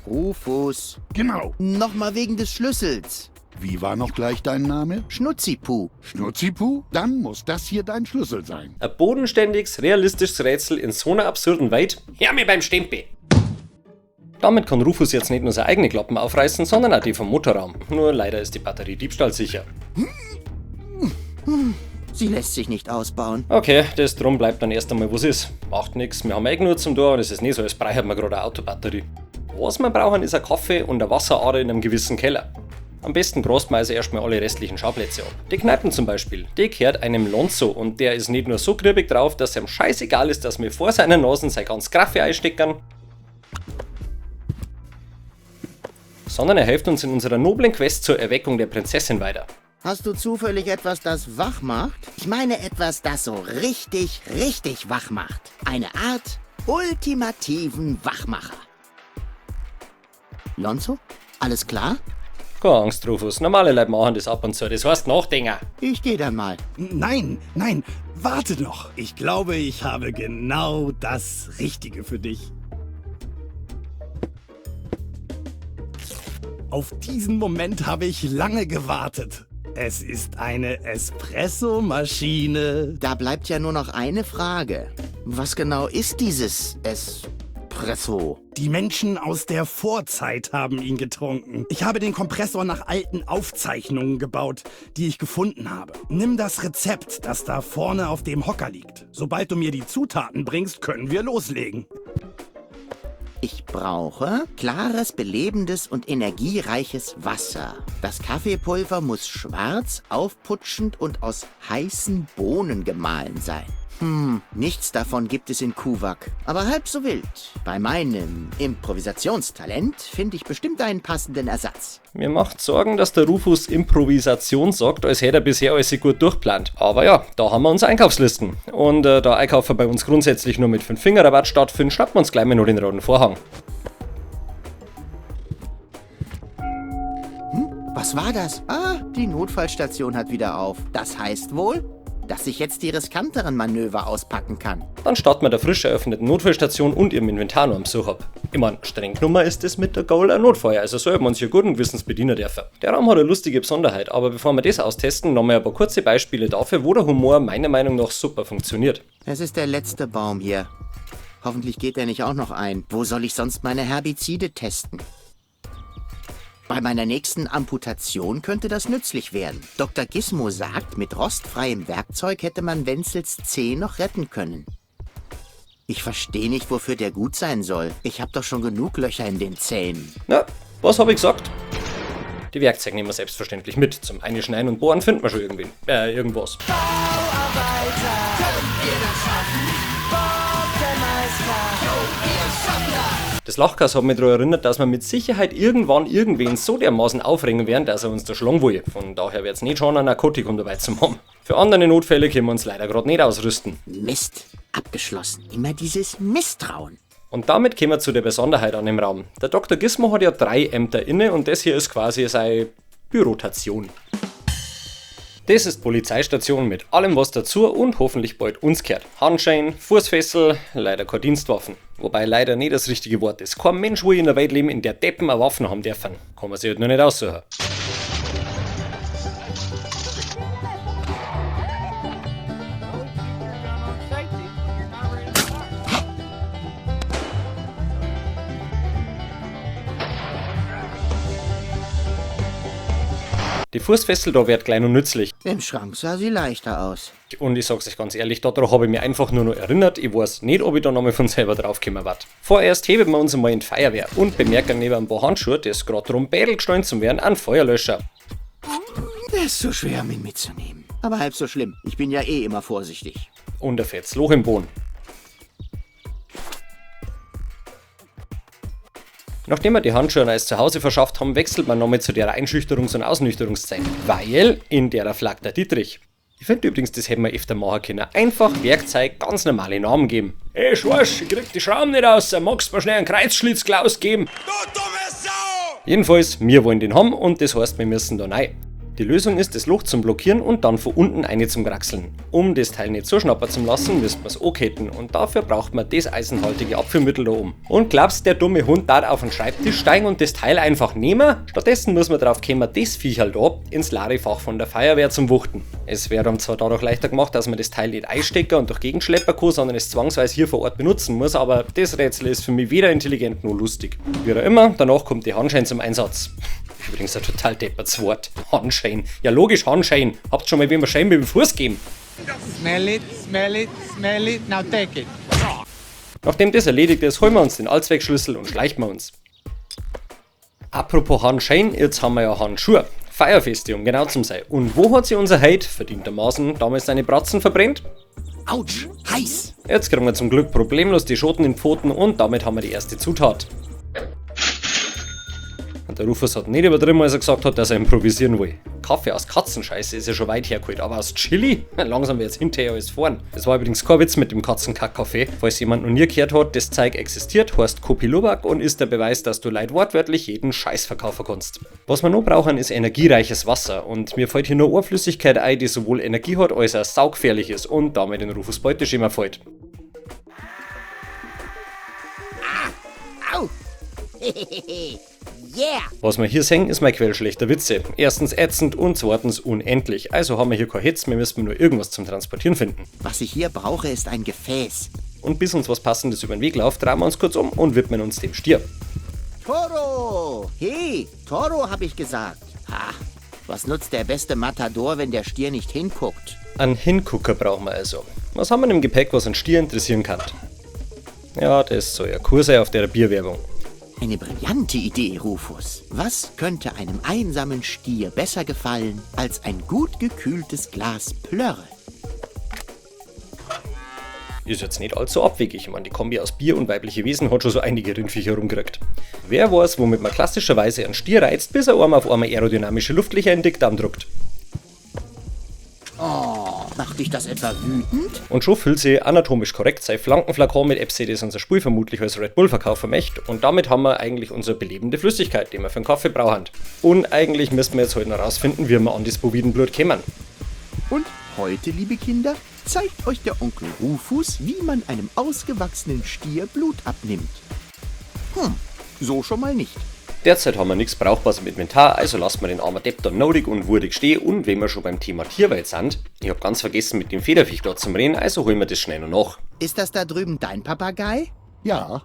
Rufus. Genau. Nochmal wegen des Schlüssels. Wie war noch gleich dein Name? Schnutzipu. Schnutzipu? Dann muss das hier dein Schlüssel sein. Ein bodenständiges, realistisches Rätsel in so einer absurden Welt. Hör mir beim Stempel! Damit kann Rufus jetzt nicht nur seine eigene Klappen aufreißen, sondern auch die vom Motorraum. Nur leider ist die Batterie diebstahlsicher. Sie lässt sich nicht ausbauen. Okay, das drum bleibt dann erst einmal, was ist. Macht nix, wir haben eh genug zum Tor und es ist nicht so, als bräuchten wir gerade eine Autobatterie. Was wir brauchen, ist ein Kaffee und eine Wasserader in einem gewissen Keller. Am besten grast man also erstmal alle restlichen Schauplätze ab. Die Kneipen zum Beispiel, die gehört einem Lonzo und der ist nicht nur so griebig drauf, dass ihm scheißegal ist, dass wir vor seiner Nase sein ganz Kaffee einstecken, sondern er hilft uns in unserer noblen Quest zur Erweckung der Prinzessin weiter. Hast du zufällig etwas, das wach macht? Ich meine etwas, das so richtig, richtig wach macht. Eine Art ultimativen Wachmacher. Lonzo? Alles klar? Keine Angst, Rufus. Normale Leute machen das ab und zu. Das heißt Nachdenken. Ich gehe dann mal. Nein, nein, warte noch. Ich glaube, ich habe genau das Richtige für dich. Auf diesen Moment habe ich lange gewartet. Es ist eine Espresso-Maschine. Da bleibt ja nur noch eine Frage. Was genau ist dieses Espresso? Die Menschen aus der Vorzeit haben ihn getrunken. Ich habe den Kompressor nach alten Aufzeichnungen gebaut, die ich gefunden habe. Nimm das Rezept, das da vorne auf dem Hocker liegt. Sobald du mir die Zutaten bringst, können wir loslegen. Ich brauche klares, belebendes und energiereiches Wasser. Das Kaffeepulver muss schwarz, aufputschend und aus heißen Bohnen gemahlen sein. Nichts davon gibt es in Kuvaq, aber halb so wild. Bei meinem Improvisationstalent finde ich bestimmt einen passenden Ersatz. Mir macht Sorgen, dass der Rufus Improvisation sagt, als hätte er bisher alles gut durchplant. Aber ja, da haben wir unsere Einkaufslisten. Und da Einkaufen bei uns grundsätzlich nur mit 5-Finger-Rabatt stattfindet, schnappen wir uns gleich mal nur den roten Vorhang. Was war das? Ah, die Notfallstation hat wieder auf. Das heißt wohl, dass ich jetzt die riskanteren Manöver auspacken kann. Dann starten wir der frisch eröffneten Notfallstation und ihrem Inventar noch am Besuch ab. Ich mein, streng genommen ist es mit der Goal ein Notfall, also sollten wir uns hier guten Gewissens bedienen dürfen. Der Raum hat eine lustige Besonderheit, aber bevor wir das austesten, noch mal ein paar kurze Beispiele dafür, wo der Humor meiner Meinung nach super funktioniert. Es ist der letzte Baum hier. Hoffentlich geht er nicht auch noch ein. Wo soll ich sonst meine Herbizide testen? Bei meiner nächsten Amputation könnte das nützlich werden. Dr. Gizmo sagt, mit rostfreiem Werkzeug hätte man Wenzels Zeh noch retten können. Ich verstehe nicht, wofür der gut sein soll. Ich habe doch schon genug Löcher in den Zähnen. Na, was habe ich gesagt? Die Werkzeuge nehmen wir selbstverständlich mit. Zum Einschneiden und Bohren finden wir schon irgendwen. Irgendwas. Bauarbeiter, können wir das schaffen? Bob der Meister, jo, wir schaffen das! Das Lachgas hat mich daran erinnert, dass wir mit Sicherheit irgendwann irgendwen so dermaßen aufregen werden, dass er uns da schlagen will. Von daher wird's nicht schon ein Narkotikum dabei zu haben. Für andere Notfälle können wir uns leider gerade nicht ausrüsten. Mist, abgeschlossen. Immer dieses Misstrauen. Und damit kommen wir zu der Besonderheit an dem Raum. Der Dr. Gizmo hat ja 3 Ämter inne und das hier ist quasi seine Bürotation. Das ist Polizeistation mit allem was dazu und hoffentlich bald uns gehört. Handschellen, Fußfessel, leider keine Dienstwaffen. Wobei leider nicht das richtige Wort ist. Kein Mensch will in der Welt leben, in der Deppen eine Waffen haben dürfen. Kann man sich halt nur nicht aussuchen. Die Fußfessel da wird klein und nützlich. Im Schrank sah sie leichter aus. Und ich sag's euch ganz ehrlich, daran habe ich mich einfach nur noch erinnert. Ich weiß nicht, ob ich da nochmal von selber draufgekommen werd. Vorerst heben wir uns einmal in die Feuerwehr und bemerken neben ein paar Handschuhe, das grad drum Bädel gestanden zu werden, einen Feuerlöscher. Der ist so schwer, um ihn mitzunehmen. Aber halb so schlimm. Ich bin ja eh immer vorsichtig. Und ein fettes Loch im Boden. Nachdem wir die Handschuhe neues Zuhause verschafft haben, wechselt man nochmal zu der Einschüchterungs- und Ausnüchterungszeit, weil in der flaggt der Dietrich. Ich finde übrigens, das hätten wir öfter machen können. Einfach Werkzeug ganz normale Namen geben. Ey Schorsch, ich krieg die Schrauben nicht raus, magst du mir schnell einen Kreuzschlitzklaus geben? Du dumme Sau! Jedenfalls, wir wollen den haben und das heißt, wir müssen da rein. Die Lösung ist, das Loch zum Blockieren und dann von unten eine zum Kraxeln. Um das Teil nicht so schnappern zu lassen, müssen wir's anketten und dafür braucht man das eisenhaltige Abführmittel da oben. Und glaubst, der dumme Hund darf auf den Schreibtisch steigen und das Teil einfach nehmen? Stattdessen muss man drauf kommen, das Viecherl da ins Larifach von der Feuerwehr zum Wuchten. Es wäre dann zwar dadurch leichter gemacht, dass man das Teil nicht einstecken und durch Gegenschlepper kann, sondern es zwangsweise hier vor Ort benutzen muss, aber das Rätsel ist für mich weder intelligent noch lustig. Wie auch immer, danach kommt die Handschein zum Einsatz. Übrigens ein total deppertes Wort. Handschein. Ja logisch, Handschein. Habt schon mal wem Schein mit dem Fuß gegeben? Smell it, smell it, smell it, now take it. Nachdem das erledigt ist, holen wir uns den Allzweckschlüssel und schleichen wir uns. Apropos Handschein, jetzt haben wir ja Handschuhe. Feierfeste, um genau zu sein. Und wo hat sie unser Heid, verdientermaßen, damals seine Bratzen verbrennt? Autsch, heiß! Jetzt kriegen wir zum Glück problemlos die Schoten in Pfoten und damit haben wir die erste Zutat. Und der Rufus hat nicht übertrieben, als er gesagt hat, dass er improvisieren will. Kaffee aus Katzenscheiße ist ja schon weit hergeholt, aber aus Chili? Langsam wird's hinterher alles fahren. Das war übrigens kein Witz mit dem Katzenkack-Kaffee. Falls jemand noch nie gehört hat, das Zeug existiert, heißt Kopi Luwak und ist der Beweis, dass du leid wortwörtlich jeden Scheiß verkaufen kannst. Was wir noch brauchen, ist energiereiches Wasser. Und mir fällt hier nur eine Flüssigkeit ein, die sowohl Energie hat, als auch saugefährlich ist und damit in Rufus Beuteschema fällt. Ah! Au! Yeah! Was wir hier sehen, ist mein Quell schlechter Witze. Erstens ätzend und zweitens unendlich. Also haben wir hier kein Hetz, wir müssen nur irgendwas zum Transportieren finden. Was ich hier brauche, ist ein Gefäß. Und bis uns was Passendes über den Weg läuft, drehen wir uns kurz um und widmen uns dem Stier. Toro! Hey, Toro, hab ich gesagt. Ha, was nutzt der beste Matador, wenn der Stier nicht hinguckt? Einen Hingucker brauchen wir also. Was haben wir im Gepäck, was einen Stier interessieren kann? Ja, das soll ja Kur sein auf der Bierwerbung. Eine brillante Idee, Rufus. Was könnte einem einsamen Stier besser gefallen als ein gut gekühltes Glas Plörre? Ist jetzt nicht allzu abwegig. Ich meine, die Kombi aus Bier und weibliche Wesen hat schon so einige Rindviecher rumgekriegt. Wer weiß, womit man klassischerweise einen Stier reizt, bis er einmal auf einmal aerodynamische Luftlöcher in den Dickdarm druckt. Oh, macht dich das etwa wütend? Und schon füllt sie anatomisch korrekt sein Flankenflakon mit Epsi, das unser Spul vermutlich als Red Bull verkaufen möchte. Und damit haben wir eigentlich unsere belebende Flüssigkeit, die wir für den Kaffee brauchen. Und eigentlich müssen wir jetzt heute noch rausfinden, wie wir an das Bovidenblut kommen. Und heute, liebe Kinder, zeigt euch der Onkel Rufus, wie man einem ausgewachsenen Stier Blut abnimmt. So schon mal nicht. Derzeit haben wir nichts Brauchbares im Inventar, also lassen wir den armen Depp da nodig und wurdig stehen. Und wenn wir schon beim Thema Tierwelt sind, ich hab ganz vergessen mit dem Federviech dort zum Reden, also holen wir das schnell noch nach. Ist das da drüben dein Papagei? Ja.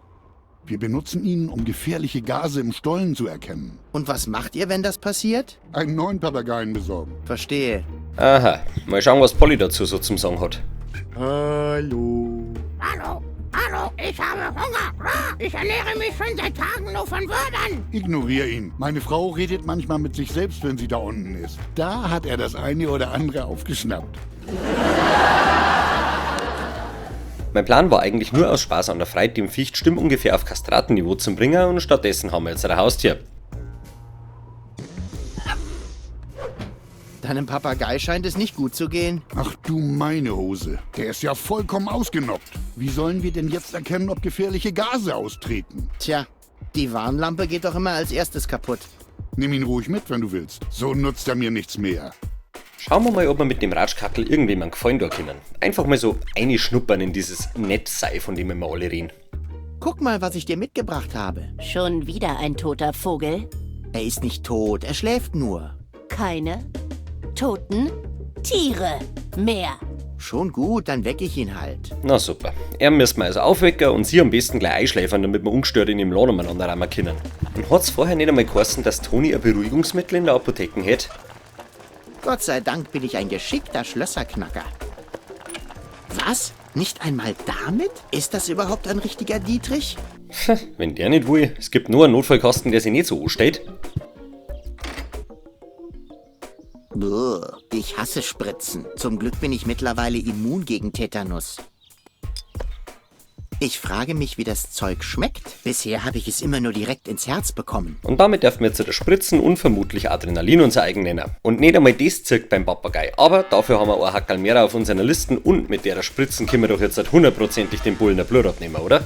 Wir benutzen ihn, um gefährliche Gase im Stollen zu erkennen. Und was macht ihr, wenn das passiert? Einen neuen Papageien besorgen. Verstehe. Aha, mal schauen, was Polly dazu so zum Sagen hat. Hallo. Hallo, hallo, ich habe Hunger. Ich ernähre mich schon seit Tagen nur von Würmern. Ignorier ihn. Meine Frau redet manchmal mit sich selbst, wenn sie da unten ist. Da hat er das eine oder andere aufgeschnappt. Mein Plan war eigentlich nur aus Spaß an der Freude, dem Viech die Stimme ungefähr auf Kastratenniveau zu bringen und stattdessen haben wir jetzt ein Haustier. Deinem Papagei scheint es nicht gut zu gehen. Ach du meine Hose, der ist ja vollkommen ausgenockt. Wie sollen wir denn jetzt erkennen, ob gefährliche Gase austreten? Tja, die Warnlampe geht doch immer als erstes kaputt. Nimm ihn ruhig mit, wenn du willst. So nutzt er mir nichts mehr. Schauen wir mal, ob wir mit dem Ratschkackel irgendwem einen Gefallen tun können. Einfach mal so schnuppern in dieses Nett-Sei, von dem immer alle reden. Guck mal, was ich dir mitgebracht habe. Schon wieder ein toter Vogel? Er ist nicht tot, er schläft nur. Keine toten Tiere mehr. Schon gut, dann weck ich ihn halt. Na super. Er müssen wir also aufwecken und sie am besten gleich einschläfern, damit wir ungestört in dem Laden umeinander rammen können. Und hat's vorher nicht einmal geheißen, dass Toni ein Beruhigungsmittel in der Apotheke hätte? Gott sei Dank bin ich ein geschickter Schlösserknacker. Was? Nicht einmal damit? Ist das überhaupt ein richtiger Dietrich? Wenn der nicht will, es gibt nur einen Notfallkasten, der sich nicht so anstellt. Buh, ich hasse Spritzen. Zum Glück bin ich mittlerweile immun gegen Tetanus. Ich frage mich, wie das Zeug schmeckt. Bisher habe ich es immer nur direkt ins Herz bekommen. Und damit dürfen wir jetzt zu der Spritzen und vermutlich Adrenalin unser eigen nennen. Und nicht einmal das zirkt beim Papagei. Aber dafür haben wir auch ein Hackerl mehr auf unseren Listen und mit der Spritzen können wir doch jetzt hundertprozentig den Bullen der Blut abnehmen, oder?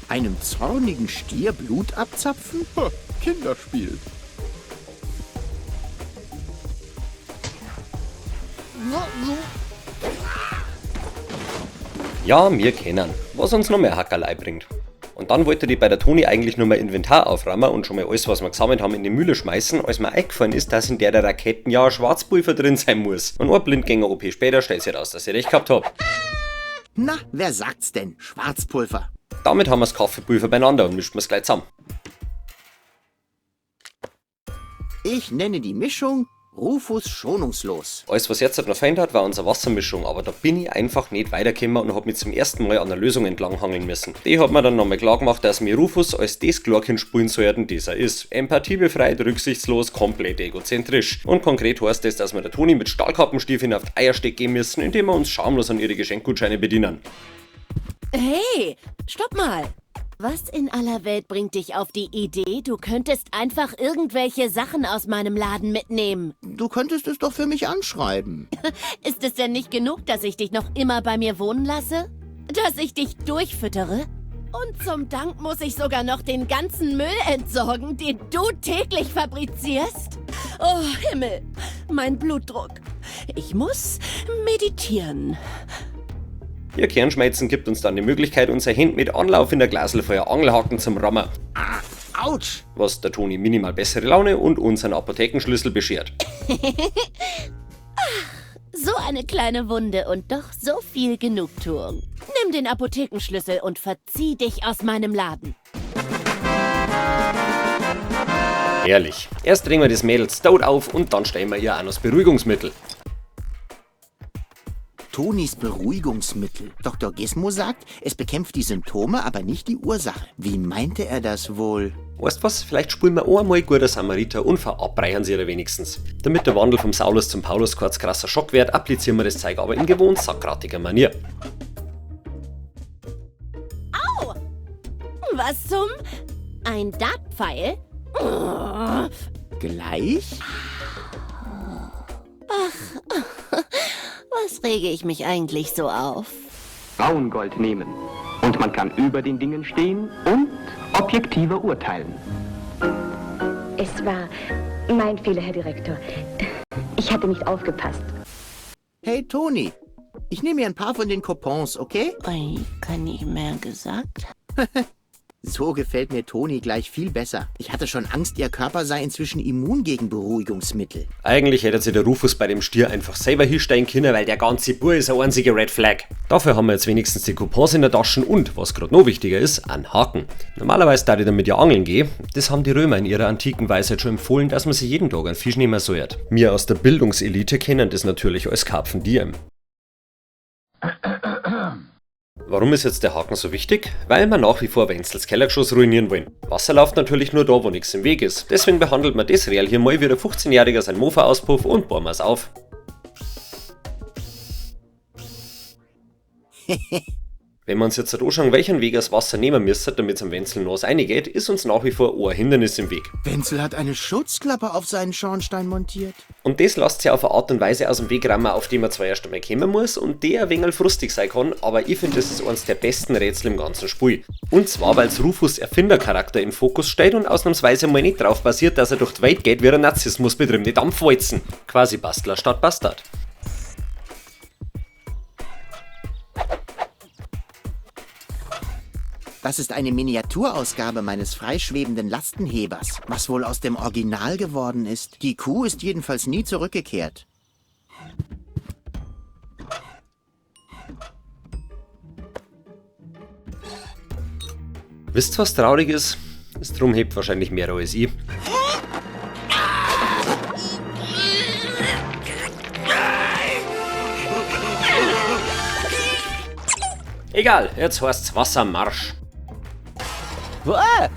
Einem zornigen Stier Blut abzapfen? Ha, Kinderspiel. Ja, wir kennen, was uns noch mehr Hackerlei bringt. Und dann wollte die bei der Toni eigentlich nur mal Inventar aufräumen und schon mal alles, was wir gesammelt haben, in die Mühle schmeißen, als mir eingefallen ist, dass in der Raketen ja ein Schwarzpulver drin sein muss. Und ein Blindgänger-OP später stellt sich raus, dass ich recht gehabt hab. Na, wer sagt's denn? Schwarzpulver. Damit haben wir das Kaffeepulver beieinander und mischen wir's gleich zusammen. Ich nenne die Mischung Rufus schonungslos. Alles, was jetzt noch gefehlt hat, war unsere Wassermischung, aber da bin ich einfach nicht weitergekommen und hab mich zum ersten Mal an der Lösung entlanghangeln müssen. Die hat mir dann nochmal klar gemacht, dass mir Rufus als das Glorkind spielen sollten, das er ist. Empathiebefreit, rücksichtslos, komplett egozentrisch. Und konkret heißt das, dass wir der Toni mit Stahlkappenstiefeln auf die Eiersteck gehen müssen, indem wir uns schamlos an ihre Geschenkgutscheine bedienen. Hey, stopp mal! Was in aller Welt bringt dich auf die Idee, du könntest einfach irgendwelche Sachen aus meinem Laden mitnehmen? Du könntest es doch für mich anschreiben. Ist es denn nicht genug, dass ich dich noch immer bei mir wohnen lasse? Dass ich dich durchfüttere? Und zum Dank muss ich sogar noch den ganzen Müll entsorgen, den du täglich fabrizierst? Oh Himmel, mein Blutdruck. Ich muss meditieren. Ihr Kernschmelzen gibt uns dann die Möglichkeit, unser Hand mit Anlauf in der Glaselfeuer Angelhaken zum Rammen. Ah, ouch! Was der Toni minimal bessere Laune und unseren Apothekenschlüssel beschert. Ach, so eine kleine Wunde und doch so viel Genugtuung. Nimm den Apothekenschlüssel und verzieh dich aus meinem Laden. Herrlich. Erst drehen wir das Mädel stout auf und dann stellen wir ihr auch noch das Beruhigungsmittel. Tonis Beruhigungsmittel. Dr. Gizmo sagt, es bekämpft die Symptome, aber nicht die Ursache. Wie meinte er das wohl? Weißt was? Vielleicht spulen wir auch einmal guter Samariter und verabreichern sie ihr wenigstens. Damit der Wandel vom Saulus zum Paulus kurz krasser Schock wird, applizieren wir das Zeug aber in gewohnt sackratiger Manier. Au! Was zum? Ein Dartpfeil? Oh. Gleich? Ach, was rege ich mich eigentlich so auf? Frauengold nehmen. Und man kann über den Dingen stehen und objektiver urteilen. Es war mein Fehler, Herr Direktor. Ich hatte nicht aufgepasst. Hey, Toni. Ich nehme mir ein paar von den Coupons, okay? Ich kann nicht mehr gesagt. So gefällt mir Toni gleich viel besser. Ich hatte schon Angst, ihr Körper sei inzwischen immun gegen Beruhigungsmittel. Eigentlich hätte sich der Rufus bei dem Stier einfach selber hinstellen können, weil der ganze Bur ist eine einzige Red Flag. Dafür haben wir jetzt wenigstens die Coupons in der Tasche und, was gerade noch wichtiger ist, einen Haken. Normalerweise da ich damit ja angeln gehe, das haben die Römer in ihrer antiken Weisheit schon empfohlen, dass man sich jeden Tag einen Fisch nehmen sollte. Wir aus der Bildungselite kennen das natürlich als Karpfen Diem. Warum ist jetzt der Haken so wichtig? Weil wir nach wie vor Wenzels Kellergeschoss ruinieren wollen. Wasser läuft natürlich nur da, wo nichts im Weg ist. Deswegen behandelt man das Real hier mal wie der 15-Jähriger sein Mofa-Auspuff und bohren wir's auf. Wenn wir uns jetzt anschauen, welchen Weg das Wasser nehmen müssen, damit es am Wenzel nass reingeht, ist uns nach wie vor ein Hindernis im Weg. Wenzel hat eine Schutzklappe auf seinen Schornstein montiert. Und das lässt sich auf eine Art und Weise aus dem Weg rammen, auf die man zwar erst einmal kommen muss und der ein wenig frustig sein kann, aber ich finde, das ist eines der besten Rätsel im ganzen Spiel. Und zwar, weil's Rufus Erfindercharakter im Fokus steht und ausnahmsweise mal nicht drauf basiert, dass er durch die Welt geht wie ein Narzissmus betriebene Dampfwalzen. Quasi Bastler statt Bastard. Das ist eine Miniaturausgabe meines freischwebenden Lastenhebers. Was wohl aus dem Original geworden ist. Die Kuh ist jedenfalls nie zurückgekehrt. Wisst ihr, was traurig ist? Das Drum hebt wahrscheinlich mehr als ich. Egal, jetzt heißt's Wassermarsch. Uah!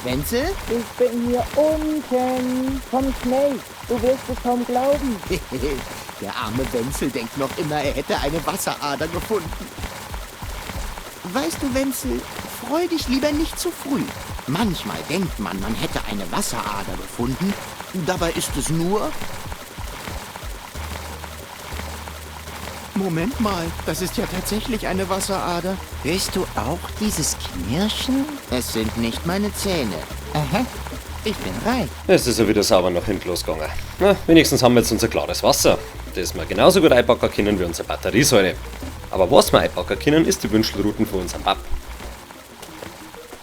Wenzel? Ich bin hier unten. Komm schnell. Du wirst es kaum glauben. Der arme Wenzel denkt noch immer, er hätte eine Wasserader gefunden. Weißt du, Wenzel, freu dich lieber nicht zu früh. Manchmal denkt man, man hätte eine Wasserader gefunden. Dabei ist es nur... Moment mal, das ist ja tatsächlich eine Wasserader. Hörst du auch dieses Knirschen? Es sind nicht meine Zähne. Aha, ich bin reich. Es ist ja wieder sauber nach hinten losgegangen. Na, wenigstens haben wir jetzt unser klares Wasser, das wir genauso gut einpacken können wie unsere Batteriesäure. Aber was wir einpacken können, ist die Wünschelruten von unserem Bab.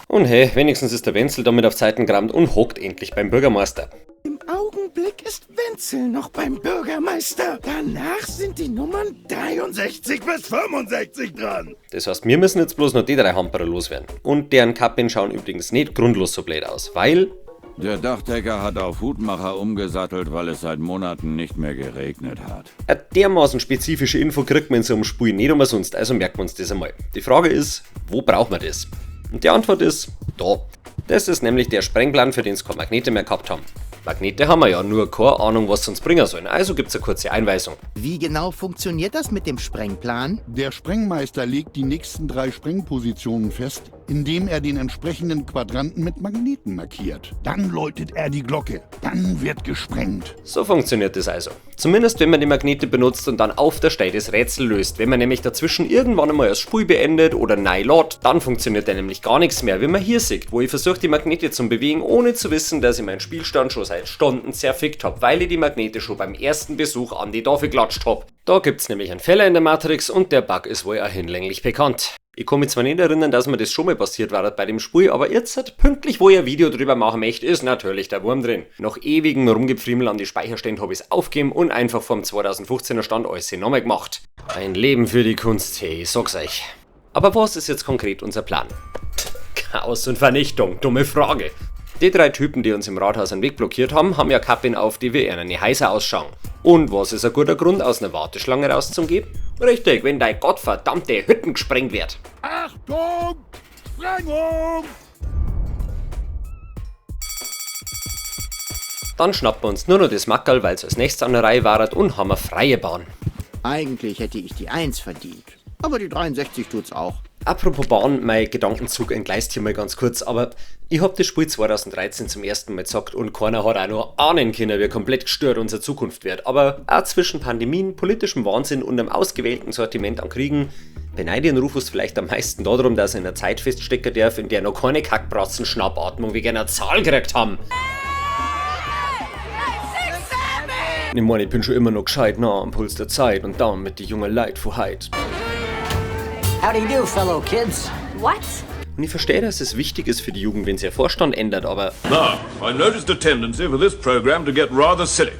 Und hey, wenigstens ist der Wenzel damit auf Zeiten gerammt und hockt endlich beim Bürgermeister. Im Augenblick ist Wenzel noch beim Bürgermeister. Danach sind die Nummern 63 bis 65 dran. Das heißt, wir müssen jetzt bloß noch die drei Hamperer loswerden. Und deren Kappen schauen übrigens nicht grundlos so blöd aus, weil... Der Dachdecker hat auf Hutmacher umgesattelt, weil es seit Monaten nicht mehr geregnet hat. Eine dermaßen spezifische Info kriegt man in so einem Spiel nicht umsonst, also merken wir uns das einmal. Die Frage ist, wo braucht man das? Und die Antwort ist, da. Das ist nämlich der Sprengplan, für den es keine Magnete mehr gehabt haben. Magnete haben wir ja, nur keine Ahnung, was sie uns bringen sollen, also gibt's eine kurze Einweisung. Wie genau funktioniert das mit dem Sprengplan? Der Sprengmeister legt die nächsten 3 Sprengpositionen fest, indem er den entsprechenden Quadranten mit Magneten markiert. Dann läutet er die Glocke. Dann wird gesprengt. So funktioniert das also. Zumindest wenn man die Magnete benutzt und dann auf der Stelle das Rätsel löst. Wenn man nämlich dazwischen irgendwann einmal das Spiel beendet oder neu lädt, dann funktioniert da nämlich gar nichts mehr, wie man hier sieht, wo ich versuche, die Magnete zu bewegen, ohne zu wissen, dass ich meinen Spielstand schon seit Stunden zerfickt hab, weil ich die Magnete schon beim ersten Besuch an die Tafel geklatscht hab. Da gibt's nämlich einen Fehler in der Matrix und der Bug ist wohl auch hinlänglich bekannt. Ich kann mich zwar nicht erinnern, dass mir das schon mal passiert war bei dem Spiel, aber jetzt, pünktlich wo ich ein Video drüber machen möchte, ist natürlich der Wurm drin. Nach ewigem Rumgepfriemel an die Speicherstände hab ich's aufgegeben und einfach vom 2015er Stand alles nochmal gemacht. Ein Leben für die Kunst, hey, ich sag's euch. Aber was ist jetzt konkret unser Plan? Chaos und Vernichtung, dumme Frage. Die drei Typen, die uns im Rathaus einen Weg blockiert haben, haben ja Kappin auf, die wir ihnen heißer ausschauen. Und was ist ein guter Grund, aus einer Warteschlange rauszugehen? Richtig, wenn dein gottverdammte Hütten gesprengt wird. Achtung! Sprengung! Dann schnappen wir uns nur noch das Mackerl, weil's als nächstes an der Reihe war, und haben eine freie Bahn. Eigentlich hätte ich die 1 verdient, aber die 63 tut's auch. Apropos Bahn, mein Gedankenzug entgleist hier mal ganz kurz, aber ich hab das Spiel 2013 zum ersten Mal gezockt und keiner hat auch nur ahnen können, wie komplett gestört unsere Zukunft wird. Aber auch zwischen Pandemien, politischem Wahnsinn und einem ausgewählten Sortiment an Kriegen beneide ich den Rufus vielleicht am meisten darum, dass er in einer Zeit feststecken darf, in der noch keine Kackbratzen Schnappatmung wegen einer Zahl gekriegt haben. Ich meine, ich bin schon immer noch gescheit nah am Puls der Zeit und down mit die jungen Leid von heit. How do you do, fellow kids? What? Und ich verstehe, dass es wichtig ist für die Jugend, wenn sie ihr Vorstand ändert, aber... Now, I noticed a tendency for this program to get rather silly.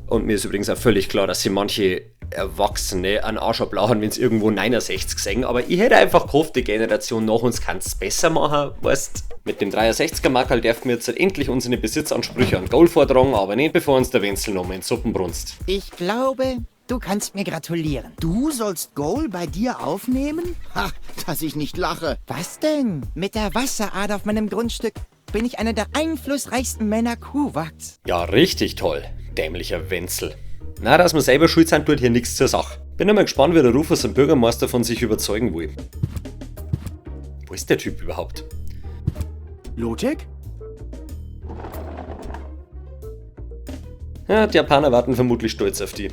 Und mir ist übrigens auch völlig klar, dass sie manche Erwachsene an Arsch ablauchen, wenn sie irgendwo 69 sehen, aber ich hätte einfach gehofft, die Generation nach uns kann's besser machen, weißt? Mit dem 63er Mackerl dürfen wir jetzt halt endlich unsere Besitzansprüche an Gold vortragen, aber nicht bevor uns der Wenzel nochmal in Suppen brunst. Ich glaube, Du kannst mir gratulieren. Du sollst Goal bei dir aufnehmen? Ha, dass ich nicht lache. Was denn? Mit der Wasserader auf meinem Grundstück bin ich einer der einflussreichsten Männer Kuwaks. Ja, richtig toll. Dämlicher Wenzel. Na, dass wir selber schuld sind, tut hier nichts zur Sache. Bin einmal gespannt, wie der Rufus den Bürgermeister von sich überzeugen will. Wo ist der Typ überhaupt? Lotek? Ja, die Japaner warten vermutlich stolz auf die.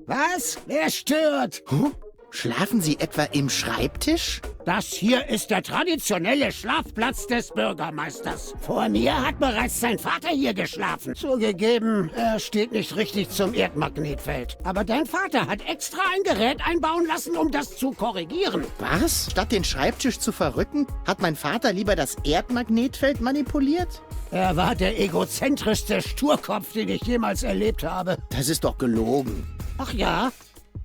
Was? Wer stört? Huh? Schlafen Sie etwa im Schreibtisch? Das hier ist der traditionelle Schlafplatz des Bürgermeisters. Vor mir hat bereits sein Vater hier geschlafen. Zugegeben, er steht nicht richtig zum Erdmagnetfeld. Aber dein Vater hat extra ein Gerät einbauen lassen, um das zu korrigieren. Was? Statt den Schreibtisch zu verrücken, hat mein Vater lieber das Erdmagnetfeld manipuliert? Er war der egozentrischste Sturkopf, den ich jemals erlebt habe. Das ist doch gelogen. Ach ja?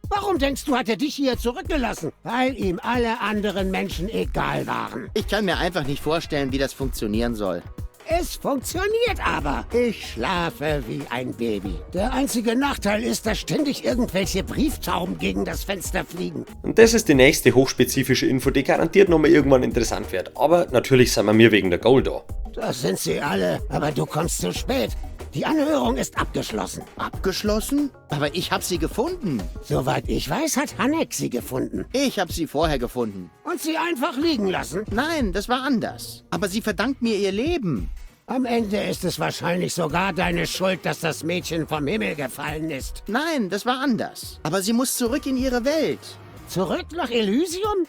Warum denkst du, hat er dich hier zurückgelassen? Weil ihm alle anderen Menschen egal waren. Ich kann mir einfach nicht vorstellen, wie das funktionieren soll. Es funktioniert aber. Ich schlafe wie ein Baby. Der einzige Nachteil ist, dass ständig irgendwelche Brieftauben gegen das Fenster fliegen. Und das ist die nächste hochspezifische Info, die garantiert nochmal irgendwann interessant wird. Aber natürlich sind wir mir wegen der Goal da. Das sind sie alle, aber du kommst zu spät. Die Anhörung ist abgeschlossen. Abgeschlossen? Aber ich habe sie gefunden. Soweit ich weiß, hat Hanek sie gefunden. Ich habe sie vorher gefunden. Und sie einfach liegen lassen? Nein, das war anders. Aber sie verdankt mir ihr Leben. Am Ende ist es wahrscheinlich sogar deine Schuld, dass das Mädchen vom Himmel gefallen ist. Nein, das war anders. Aber sie muss zurück in ihre Welt. Zurück nach Elysium?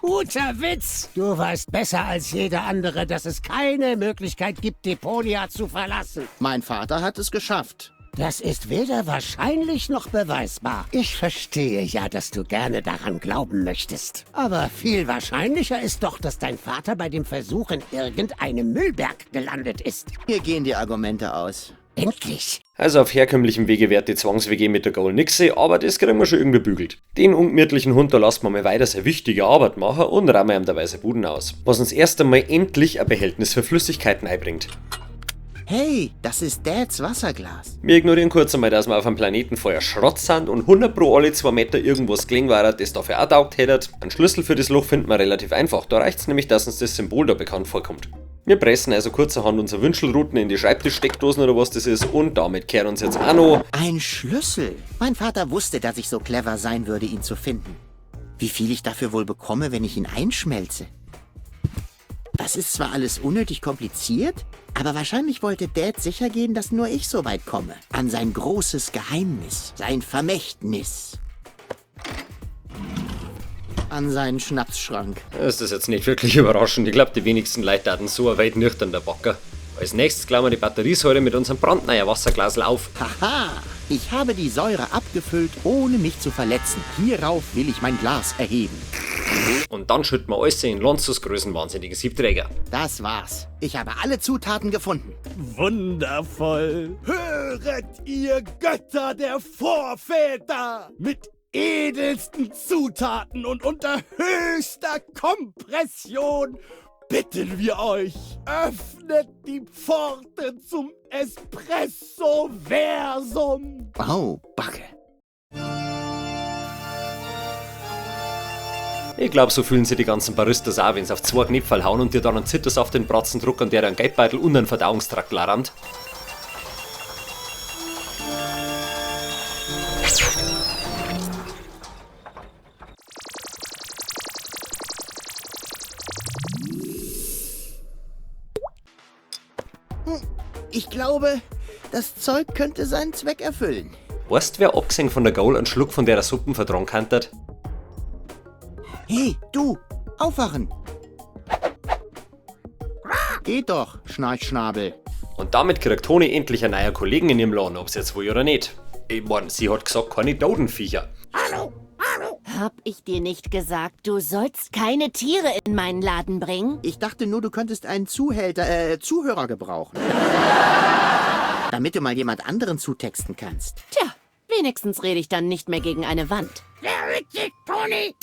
Guter Witz! Du weißt besser als jeder andere, dass es keine Möglichkeit gibt, Deponia zu verlassen. Mein Vater hat es geschafft. Das ist weder wahrscheinlich noch beweisbar. Ich verstehe ja, dass du gerne daran glauben möchtest. Aber viel wahrscheinlicher ist doch, dass dein Vater bei dem Versuch in irgendeinem Müllberg gelandet ist. Hier gehen die Argumente aus. Endlich! Also auf herkömmlichem Wege wird die Zwangs-WG mit der Goal nix sein, aber das kriegen wir schon irgendwie bügelt. Den ungemütlichen Hund, da lassen wir mal weiter seine wichtige Arbeit machen und rammen ihm dabei seine Buden aus. Was uns erst einmal endlich ein Behältnis für Flüssigkeiten einbringt. Hey, das ist Dads Wasserglas. Wir ignorieren kurz einmal, dass wir auf einem Planeten voller Schrott sind und 100 pro alle 2 Meter irgendwas gelegen war, das dafür auch taugt hätte. Einen Schlüssel für das Loch finden wir relativ einfach, da reicht's nämlich, dass uns das Symbol da bekannt vorkommt. Wir pressen also kurzerhand unsere Wünschelruten in die Schreibtischsteckdosen oder was das ist und damit kehren uns jetzt auch noch Ein Schlüssel. Mein Vater wusste, dass ich so clever sein würde, ihn zu finden. Wie viel ich dafür wohl bekomme, wenn ich ihn einschmelze? Das ist zwar alles unnötig kompliziert, aber wahrscheinlich wollte Dad sicher gehen, dass nur ich so weit komme. An sein großes Geheimnis, sein Vermächtnis. An seinen Schnapsschrank. Das ist jetzt nicht wirklich überraschend. Ich glaube, die wenigsten Leute hatten so weit nüchtern der Backer. Als nächstes klauen wir die Batteriesäure mit unserem brandneuen Wasserglasl auf. Haha, ich habe die Säure abgefüllt, ohne mich zu verletzen. Hierauf will ich mein Glas erheben. Und dann schütten wir alles in Lonzos größenwahnsinnigen Siebträger. Das war's. Ich habe alle Zutaten gefunden. Wundervoll. Höret ihr Götter der Vorväter! Mit edelsten Zutaten und unter höchster Kompression bitten wir euch, öffnet die Pforte zum Espresso-Versum. Oh, Backe. Ich glaube, so fühlen sich die ganzen Baristas auch, wenn sie auf zwei Knöpfe hauen und dir dann einen Zitters auf den Bratzen drucken, der einen Geldbeutel und einen Verdauungstrakt larant. Ich glaube, das Zeug könnte seinen Zweck erfüllen. Weißt wer abgesehen von der Goal einen Schluck von der Suppen vertragen kann hat? Hey, du, aufwachen! Geht doch, Schnarchschnabel. Und damit kriegt Toni endlich einen neuen Kollegen in ihrem Laden, ob's jetzt will oder nicht. Ich mein, sie hat gesagt, keine Dodenviecher. Hab ich dir nicht gesagt, du sollst keine Tiere in meinen Laden bringen? Ich dachte nur, du könntest einen Zuhälter, Zuhörer gebrauchen. Damit du mal jemand anderen zutexten kannst. Tja, wenigstens rede ich dann nicht mehr gegen eine Wand. Toni!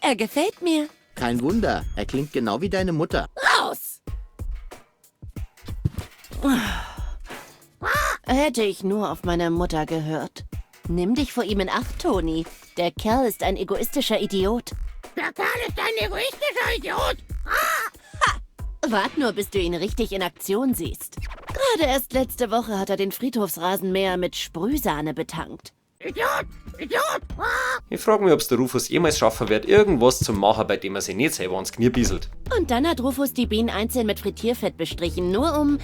Er gefällt mir. Kein Wunder, er klingt genau wie deine Mutter. Raus! Hätte ich nur auf meine Mutter gehört. Nimm dich vor ihm in Acht, Toni. Der Kerl ist ein egoistischer Idiot. Der Kerl ist ein egoistischer Idiot. Ah! Ha! Wart nur, bis du ihn richtig in Aktion siehst. Gerade erst letzte Woche hat er den Friedhofsrasenmäher mit Sprühsahne betankt. Idiot! Idiot! Ah! Ich frag mich, ob's der Rufus jemals schaffen wird, irgendwas zu machen, bei dem er sich nicht selber ans Knie bieselt. Und dann hat Rufus die Bienen einzeln mit Frittierfett bestrichen, nur um...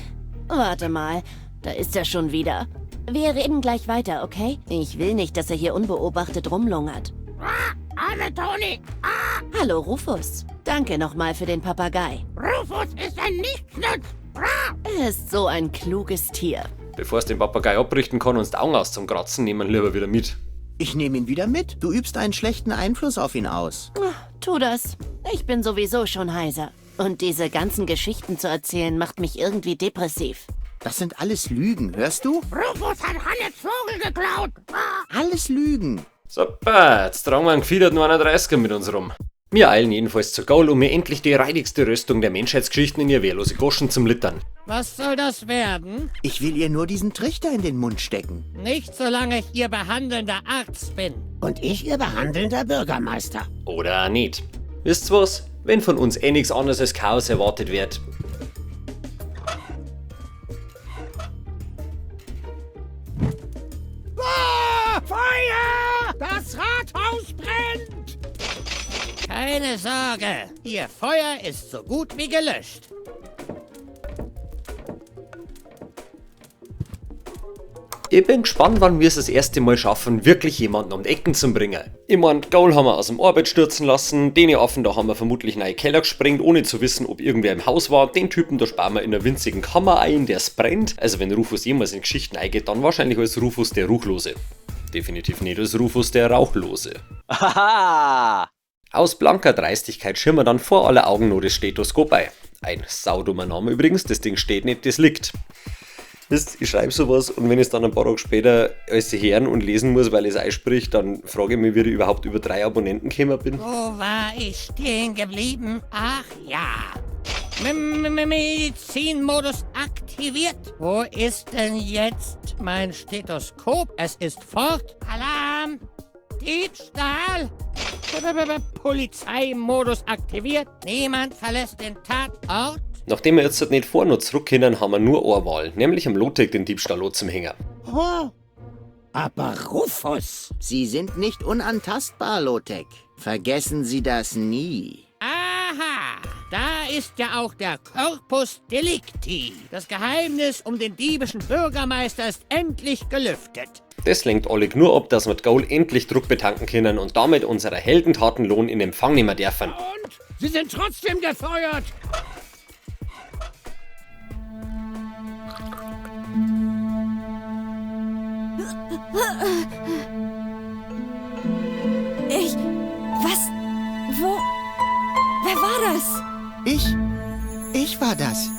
Warte mal, da ist er schon wieder. Wir reden gleich weiter, okay? Ich will nicht, dass er hier unbeobachtet rumlungert. Ah, hallo, Toni! Ah! Hallo, Rufus. Danke nochmal für den Papagei. Rufus ist ein Nichtsnutz! Ah! Er ist so ein kluges Tier. Bevor es den Papagei abrichten kann und die Augen aus zum Kratzen, nehmen wir ihn lieber wieder mit. Ich nehme ihn wieder mit. Du übst einen schlechten Einfluss auf ihn aus. Ach, tu das. Ich bin sowieso schon heiser. Und diese ganzen Geschichten zu erzählen, macht mich irgendwie depressiv. Das sind alles Lügen, hörst du? Rufus hat Hannes Vogel geklaut! Ah! Alles Lügen. Super, jetzt tragen wir einen gefiederten 31er mit uns rum. Wir eilen jedenfalls zur Gaul, um mir endlich die reidigste Rüstung der Menschheitsgeschichten in ihr wehrlose Goschen zum Littern. Was soll das werden? Ich will ihr nur diesen Trichter in den Mund stecken. Nicht, solange ich ihr behandelnder Arzt bin. Und ich ihr behandelnder Bürgermeister. Oder nicht. Wisst ihr was? Wenn von uns eh nichts anderes als Chaos erwartet wird. Ah, Feuer! Das Rathaus brennt! Keine Sorge, Ihr Feuer ist so gut wie gelöscht. Ich bin gespannt, wann wir es das erste Mal schaffen, wirklich jemanden um die Ecken zu bringen. Ich mein, Gaul haben wir aus dem Orbit stürzen lassen, den Affen da haben wir vermutlich in einen Keller gesprengt, ohne zu wissen, ob irgendwer im Haus war, den Typen da sparen wir in einer winzigen Kammer ein, der's brennt. Also wenn Rufus jemals in Geschichten eingeht, dann wahrscheinlich als Rufus der Ruchlose. Definitiv nicht als Rufus der Rauchlose. Haha! Aus blanker Dreistigkeit schimmert dann vor aller Augen nur das Stethoskop ein. Ein saudummer Name übrigens, das Ding steht nicht, das liegt. Wisst, ich schreibe sowas und wenn ich es dann ein paar Tage später alles hören und lesen muss, weil es einspricht, dann frage ich mich, wie ich überhaupt über 3 Abonnenten gekommen bin. Wo war ich stehen geblieben? Ach ja. Medizinmodus aktiviert. Wo ist denn jetzt mein Stethoskop? Es ist fort. Alarm! Diebstahl! Polizeimodus aktiviert. Niemand verlässt den Tatort. Nachdem wir jetzt nicht vor noch zurück können, haben wir nur eine Wahl, nämlich am Lotek den Diebstahl zum Hänger. Oh, aber Rufus! Sie sind nicht unantastbar, Lotek. Vergessen Sie das nie. Aha, da ist ja auch der Corpus Delicti. Das Geheimnis um den diebischen Bürgermeister ist endlich gelüftet. Das lenkt Oleg nur ab, dass wir Goal endlich Druck betanken können und damit unserer Heldentatenlohn in Empfang nehmen dürfen. Und Sie sind trotzdem gefeuert! Ich... Was? Wo? Wer war das? Ich? Ich war das.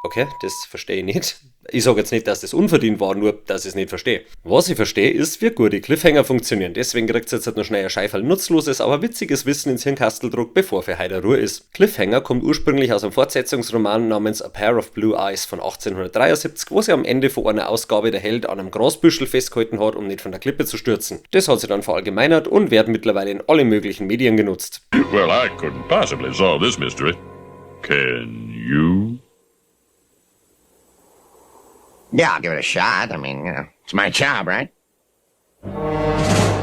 Okay, das verstehe ich nicht. Ich sage jetzt nicht, dass das unverdient war, nur dass ich es nicht verstehe. Was ich verstehe, ist, wie gut die Cliffhanger funktionieren. Deswegen kriegt ihr jetzt halt noch schnell ein Scheiferl nutzloses, aber witziges Wissen ins Hirnkastel bevor für heute Ruhe ist. Cliffhanger kommt ursprünglich aus einem Fortsetzungsroman namens A Pair of Blue Eyes von 1873, wo sie am Ende von einer Ausgabe der Held an einem Grasbüschel festgehalten hat, um nicht von der Klippe zu stürzen. Das hat sie dann verallgemeinert und wird mittlerweile in alle möglichen Medien genutzt. Well, I couldn't possibly solve this mystery. Can you? Yeah, I'll give it a shot. I mean, you know, it's my job, right?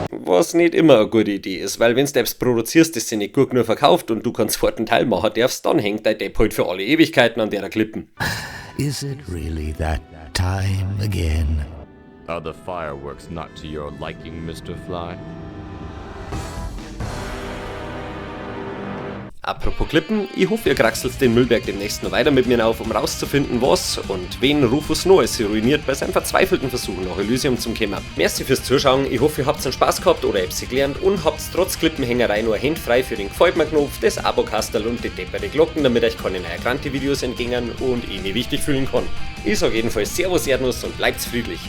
Was nicht immer eine gute Idee ist, weil wenn's selbst produzierst, das sich nicht gut genug verkauft und du keinen zweiten Teil machen darfst, dann hängt dein Depp halt für alle Ewigkeiten an der Klippen. Is it really that time again? Are the fireworks not to your liking, Mr. Fly? Apropos Klippen, ich hoffe, ihr kraxelt den Müllberg demnächst noch weiter mit mir auf, um rauszufinden, was und wen Rufus Noes ruiniert bei seinem verzweifelten Versuch, nach Elysium zu kommen. Merci fürs Zuschauen, ich hoffe, ihr habt einen Spaß gehabt oder habt sie gelernt und habt trotz Klippenhängerei nur Hände frei für den Gefällt mir Knopf, das Abo-Kastel und die depperte Glocken, damit euch keine neuen Kranti-Videos entgingen und ich mich wichtig fühlen kann. Ich sag jedenfalls Servus Erdnuss und bleibt's friedlich.